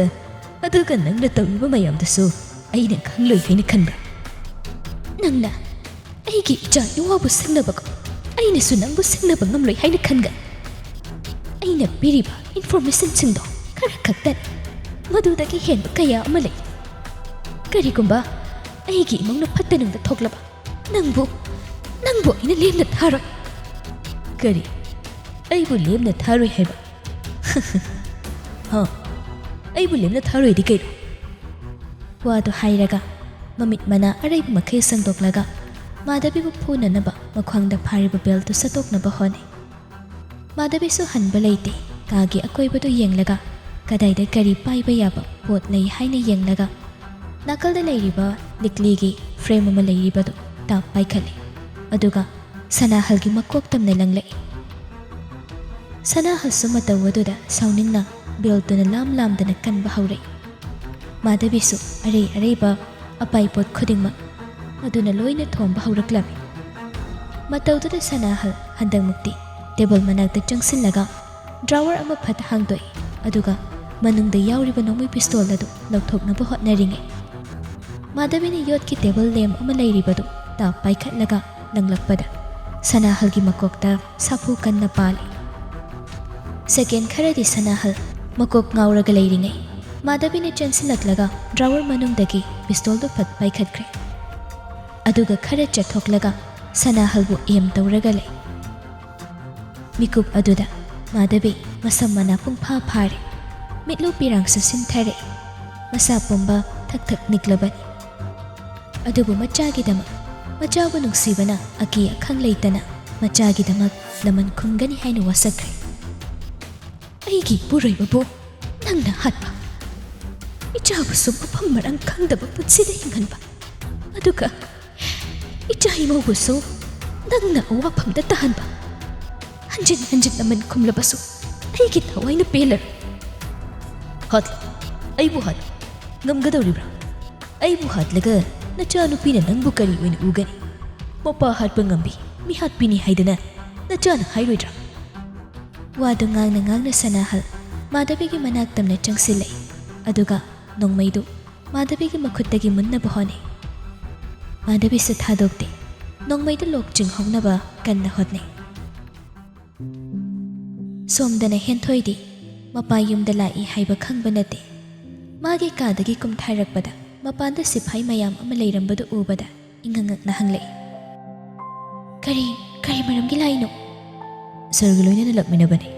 ꯑꯗꯨꯒ ꯅꯪꯅ ꯇꯧꯔꯤꯕ ꯃꯌꯥꯝꯗꯨꯁꯨ ꯑꯩꯅ ꯈꯪꯂꯣꯏ ꯍꯥꯏꯅ ꯈꯟꯕ꯭ꯔꯥ? ꯅꯪꯅ ꯑꯩꯒꯤ ꯏꯆꯥ ꯏꯋꯥꯕꯨ ꯁꯤꯡꯅꯕꯒꯨꯝ ꯑꯩꯅꯁꯨ ꯅꯪꯕꯨ ꯁꯤꯡꯅꯕ ꯉꯝꯂꯣꯏ ꯍꯥꯏꯅ ꯈꯟꯒꯅꯤ꯫ ꯑꯩꯅ ꯄꯤꯔꯤꯕ ꯏꯟꯐꯣꯔꯃꯦꯁꯟꯁꯤꯡꯗꯣ ꯈꯔ ꯈꯛꯇꯅꯤ, ꯃꯗꯨꯗꯒꯤ ꯍꯦꯟꯕ ꯀꯌꯥ ꯑꯃ ꯂꯩ꯫ ꯀꯔꯤꯒꯨꯝꯕ ꯑꯩꯒꯤ ꯏꯃꯨꯡꯅ ꯐꯠꯇ ꯅꯨꯡꯗ ꯊꯣꯛꯂꯕ, ꯅꯪꯕꯨ, ꯅꯪꯕꯨ ꯑꯩꯅ ꯂꯦꯝꯅ ꯊꯥꯔꯣꯏ꯫ ꯀꯔꯤ? ꯑꯩꯕꯨ ꯂꯦꯝꯅ ꯊꯥꯔꯣꯏ ꯍꯥꯏꯕ? ꯍ, ꯑꯩꯕꯨ ꯂꯦꯝꯅ ꯊꯥꯔꯣꯏꯗꯤ ꯀꯩꯅꯣ? ꯋꯥꯗꯨ ꯍꯥꯏꯔꯒ ꯃꯃꯤꯠ ꯃꯅꯥ ꯑꯔꯩꯕ ꯃꯈꯩ ꯁꯪꯗꯣꯛꯂꯒ ꯃꯥꯙꯕꯤꯕꯨ ꯐꯨꯅꯅꯕ ꯃꯈ꯭ꯋꯥꯡꯗ ꯐꯥꯔꯤꯕ ꯕꯦꯜꯠꯇꯨ ꯁꯠꯇꯣꯛꯅꯕ ꯍꯣꯠꯅꯩ꯫ ꯃꯥꯙꯕꯤꯁꯨ ꯍꯟꯕ ꯂꯩꯇꯦ꯫ ꯀꯥꯒꯤ ꯑꯀꯣꯏꯕꯗꯨ ꯌꯦꯡꯂꯒ ꯀꯗꯥꯏꯗ ꯀꯔꯤ ꯄꯥꯏꯕ ꯌꯥꯕ ꯄꯣꯠ ꯂꯩ ꯍꯥꯏꯅ ꯌꯦꯡꯂꯒ ꯅꯥꯀꯜꯗ ꯂꯩꯔꯤꯕ ꯂꯤꯛꯂꯤꯒꯤ ꯐ꯭ꯔꯦꯝ ꯑꯃ ꯂꯩꯔꯤꯕꯗꯨ ꯇꯥꯞ ꯄꯥꯏꯈꯠꯂꯤ꯫ ꯑꯗꯨꯒ ꯁꯅꯥꯍꯜꯒꯤ ꯃꯀꯣꯛ ꯇꯝꯅ ꯂꯪꯂꯛꯏ꯫ ꯁꯅꯥꯍꯜꯁꯨ ꯃꯇꯧ ꯑꯗꯨꯗ ꯁꯥꯎꯅꯤꯡꯅ ꯕꯦꯜꯠꯇꯨꯅ ꯂꯥꯝ ꯂꯥꯝꯗꯅ ꯀꯟꯕ ꯍꯧꯔꯛꯏ꯫ ꯃꯥꯙꯕꯤꯁꯨ ꯑꯔꯩ ꯑꯔꯩꯕ ꯑꯄꯥꯏ ꯄꯣꯠ ꯈꯨꯗꯤꯡꯃꯛ ꯑꯗꯨꯅ ꯂꯣꯏꯅ ꯊꯣꯝꯕ ꯍꯧꯔꯛꯂꯝꯃꯤ꯫ ꯃꯇꯧꯗꯨꯗ ꯁꯅꯥꯍꯜ ꯍꯟꯗꯛꯃꯨꯛꯇꯤ ꯇꯦꯕꯜ ꯃꯅꯥꯛꯇ ꯆꯪꯁꯤꯜꯂꯒ ꯗ꯭ꯔꯥꯋꯔ ꯑꯃ ꯐꯠ ꯍꯥꯡꯗꯣꯛꯏ, ꯑꯗꯨꯒ ꯃꯅꯨꯡꯗ ꯌꯥꯎꯔꯤꯕ ꯅꯣꯡꯃꯩ ꯄꯤꯁꯇꯣꯜ ꯑꯗꯨ ꯂꯧꯊꯣꯛꯅꯕ ꯍꯣꯠꯅꯔꯤꯉꯩ, ꯃꯥꯙꯕꯤꯅ ꯌꯣꯠꯀꯤ ꯇꯦꯕꯜ ꯂꯦꯝ ꯑꯃ ꯂꯩꯔꯤꯕꯗꯨ ꯇꯥꯞ ꯄꯥꯏꯈꯠꯂꯒ ꯂꯪꯂꯛꯄꯗ ꯁꯅꯥꯍꯜꯒꯤ ꯃꯀꯣꯛꯇ ꯁꯥꯐꯨ ꯀꯟꯅ ꯄꯥꯜꯂꯤ꯫ ꯁꯦꯀꯦꯟ ꯈꯔꯗꯤ ꯁꯅꯥꯍꯜ ꯃꯀꯣꯛ ꯉꯥꯎꯔꯒ ꯂꯩꯔꯤꯉꯩ, ꯃꯥꯙꯕꯤꯅ ꯆꯦꯟꯁꯤꯜꯂꯛꯂꯒ ꯗ꯭ꯔꯥꯋꯔ ꯃꯅꯨꯡꯗꯒꯤ ꯄꯤꯁꯇꯣꯜꯗꯨ ꯐꯠ ꯄꯥꯏꯈꯠꯈ꯭ꯔꯦ꯫ ꯑꯗꯨꯒ ꯈꯔ ꯆꯠꯊꯣꯛꯂꯒ ꯁꯅꯥꯍꯜꯕꯨ ꯑꯦꯝ ꯇꯧꯔꯒ ꯂꯩ꯫ ꯃꯤꯀꯨꯞ ꯑꯗꯨꯗ ꯃꯥꯙꯕꯤ ꯃꯁꯝ ꯃꯅꯥ ꯄꯨꯡꯐꯥ ꯐꯥꯔꯦ꯫ ꯃꯤꯠꯂꯨ ꯄꯤꯔꯥꯡꯁꯨ ꯁꯤꯟꯊꯔꯛꯏ꯫ ꯃꯁꯥ ꯄꯨꯝꯕ ꯊꯛ ꯊꯛ ꯅꯤꯛꯂꯕꯅꯤ꯫ ꯑꯗꯨꯕꯨ ꯃꯆꯥꯒꯤꯗꯃꯛ, ꯃꯆꯥꯕꯨ ꯅꯨꯡꯁꯤꯕꯅ ꯑꯀꯤ ꯑꯈꯪ ꯂꯩꯇꯅ ꯃꯆꯥꯒꯤꯗꯃꯛ ꯂꯃꯟ ꯈꯨꯝꯒꯅꯤ ꯍꯥꯏꯅ ꯋꯥꯁꯛꯈ꯭ꯔꯦ꯫ ꯑꯩꯒꯤ ꯏꯄꯨꯔꯣꯏꯕꯕꯨ ꯅꯪꯅ ꯍꯥꯠꯄ, ꯏꯆꯥꯕꯨꯁꯨ ꯃꯐꯝ ꯃꯔꯥꯡ ꯈꯪꯗꯕ ꯄꯨꯟꯁꯤꯗ ꯍꯤꯡꯍꯟꯕ, ꯑꯗꯨꯒ ꯏꯆꯥ ꯏꯃꯧꯕꯨꯁꯨ ꯅꯪꯅ ꯑꯋꯥꯐꯝꯗ ꯇꯥꯍꯟꯕ꯫ ꯍꯟꯖꯤꯟ ꯍꯟꯖꯤꯟ ꯂꯃꯟ ꯈꯨꯝꯂꯕꯁꯨ ꯑꯩꯒꯤ ꯊꯋꯥꯏꯅ ꯄꯦꯜꯂꯔꯣꯏ꯫ "ꯍꯥꯠꯂꯨ, ꯑꯩꯕꯨ ꯍꯥꯠꯂꯨ꯫ ꯉꯝꯒꯗꯧꯔꯤꯕ꯭ꯔꯥ? ꯑꯩꯕꯨ ꯍꯥꯠꯂꯒ ꯅꯆꯥꯅꯨꯄꯤꯅ ꯅꯪꯕꯨ ꯀꯔꯤ ꯑꯣꯏꯅ ꯎꯒꯅꯤ? ꯃꯄꯥ ꯍꯥꯠꯄ ꯉꯝꯕꯤ ꯃꯤꯍꯥꯠꯄꯤꯅꯤ ꯍꯥꯏꯗꯅ ꯅꯆꯥꯅ ꯍꯥꯏꯔꯣꯏꯗ꯭ꯔꯥ?" ꯋꯥꯗꯨ ꯉꯥꯡꯅ ꯉꯥꯡꯅ ꯁꯅꯥꯍꯜ ꯃꯥꯙꯕꯤꯒꯤ ꯃꯅꯥꯛ ꯇꯝꯅ ꯆꯪꯁꯤꯜꯂꯛꯏ꯫ ꯑꯗꯨꯒ ꯅꯣꯡꯃꯩꯗꯨ ꯃꯥꯙꯕꯤꯒꯤ ꯃꯈꯨꯠꯇꯒꯤ ꯃꯨꯟꯅꯕ ꯍꯣꯠꯅꯩ꯫ ꯃꯥꯙꯕꯤꯁꯨ ꯊꯥꯗꯣꯛꯇꯦ꯫ ꯅꯣꯡꯃꯩꯗꯨ ꯂꯣꯛ ꯆꯤꯡꯍꯧꯅꯕ ꯀꯟꯅ ꯍꯣꯠꯅꯩ꯫ ꯁꯣꯝꯗꯅ ꯍꯦꯟꯊꯣꯏꯗꯤ ꯃꯄꯥ ꯌꯨꯝꯗ ꯂꯥꯛꯏ ꯍꯥꯏꯕ ꯈꯪꯕ ꯅꯠꯇꯦ꯫ ꯃꯥꯒꯤ ꯀꯥꯗꯒꯤ ꯀꯨꯝꯊꯔꯛꯄꯗ ꯃꯄꯥꯟꯗ ꯁꯤꯐꯥꯏ ꯃꯌꯥꯝ ꯑꯃ ꯂꯩꯔꯝꯕꯗꯨ ꯎꯕꯗ ꯏꯉꯛ ꯉꯛꯅ ꯍꯪꯂꯛꯏ, "ꯀꯔꯤ, ꯀꯔꯤ ꯃꯔꯝꯒꯤ ꯂꯥꯛꯏꯅꯣ?" "ꯁꯔꯒ ꯂꯣꯏꯅꯅ ꯂꯥꯛꯃꯤꯟꯅꯕꯅꯤ꯫"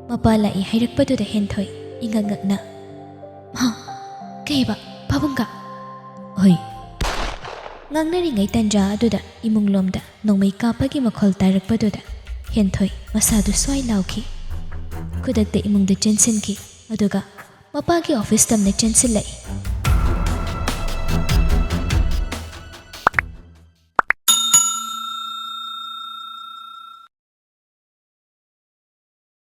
ꯃꯄꯥ ꯂꯥꯛꯏ ꯍꯥꯏꯔꯛꯄꯗꯨꯗ ꯍꯦꯟꯊꯣꯏ ꯏꯉꯛ ꯉꯛꯅ, "ꯍꯥ? ꯀꯩꯕ? ꯄꯥꯕꯨꯡꯒ?" "ꯍꯣꯏ꯫" ꯉꯥꯡꯅꯔꯤꯉꯩ ꯇꯟꯖꯥ ꯑꯗꯨꯗ ꯏꯃꯨꯡꯂꯣꯝꯗ ꯅꯣꯡꯃꯩ ꯀꯥꯞꯄꯒꯤ ꯃꯈꯣꯜ ꯇꯥꯔꯛꯄꯗꯨꯗ ꯍꯦꯟꯊꯣꯏ ꯃꯁꯥꯗꯨ ꯁ꯭ꯋꯥꯏ ꯂꯥꯎꯈꯤ꯫ ꯈꯨꯗꯛꯇ ꯏꯃꯨꯡꯗ ꯆꯦꯟꯁꯤꯟꯈꯤ꯫ ꯑꯗꯨꯒ ꯃꯄꯥꯒꯤ ꯑꯣꯐꯤꯁ ꯇꯝꯅ ꯆꯦꯟꯁꯤꯜꯂꯛꯏ꯫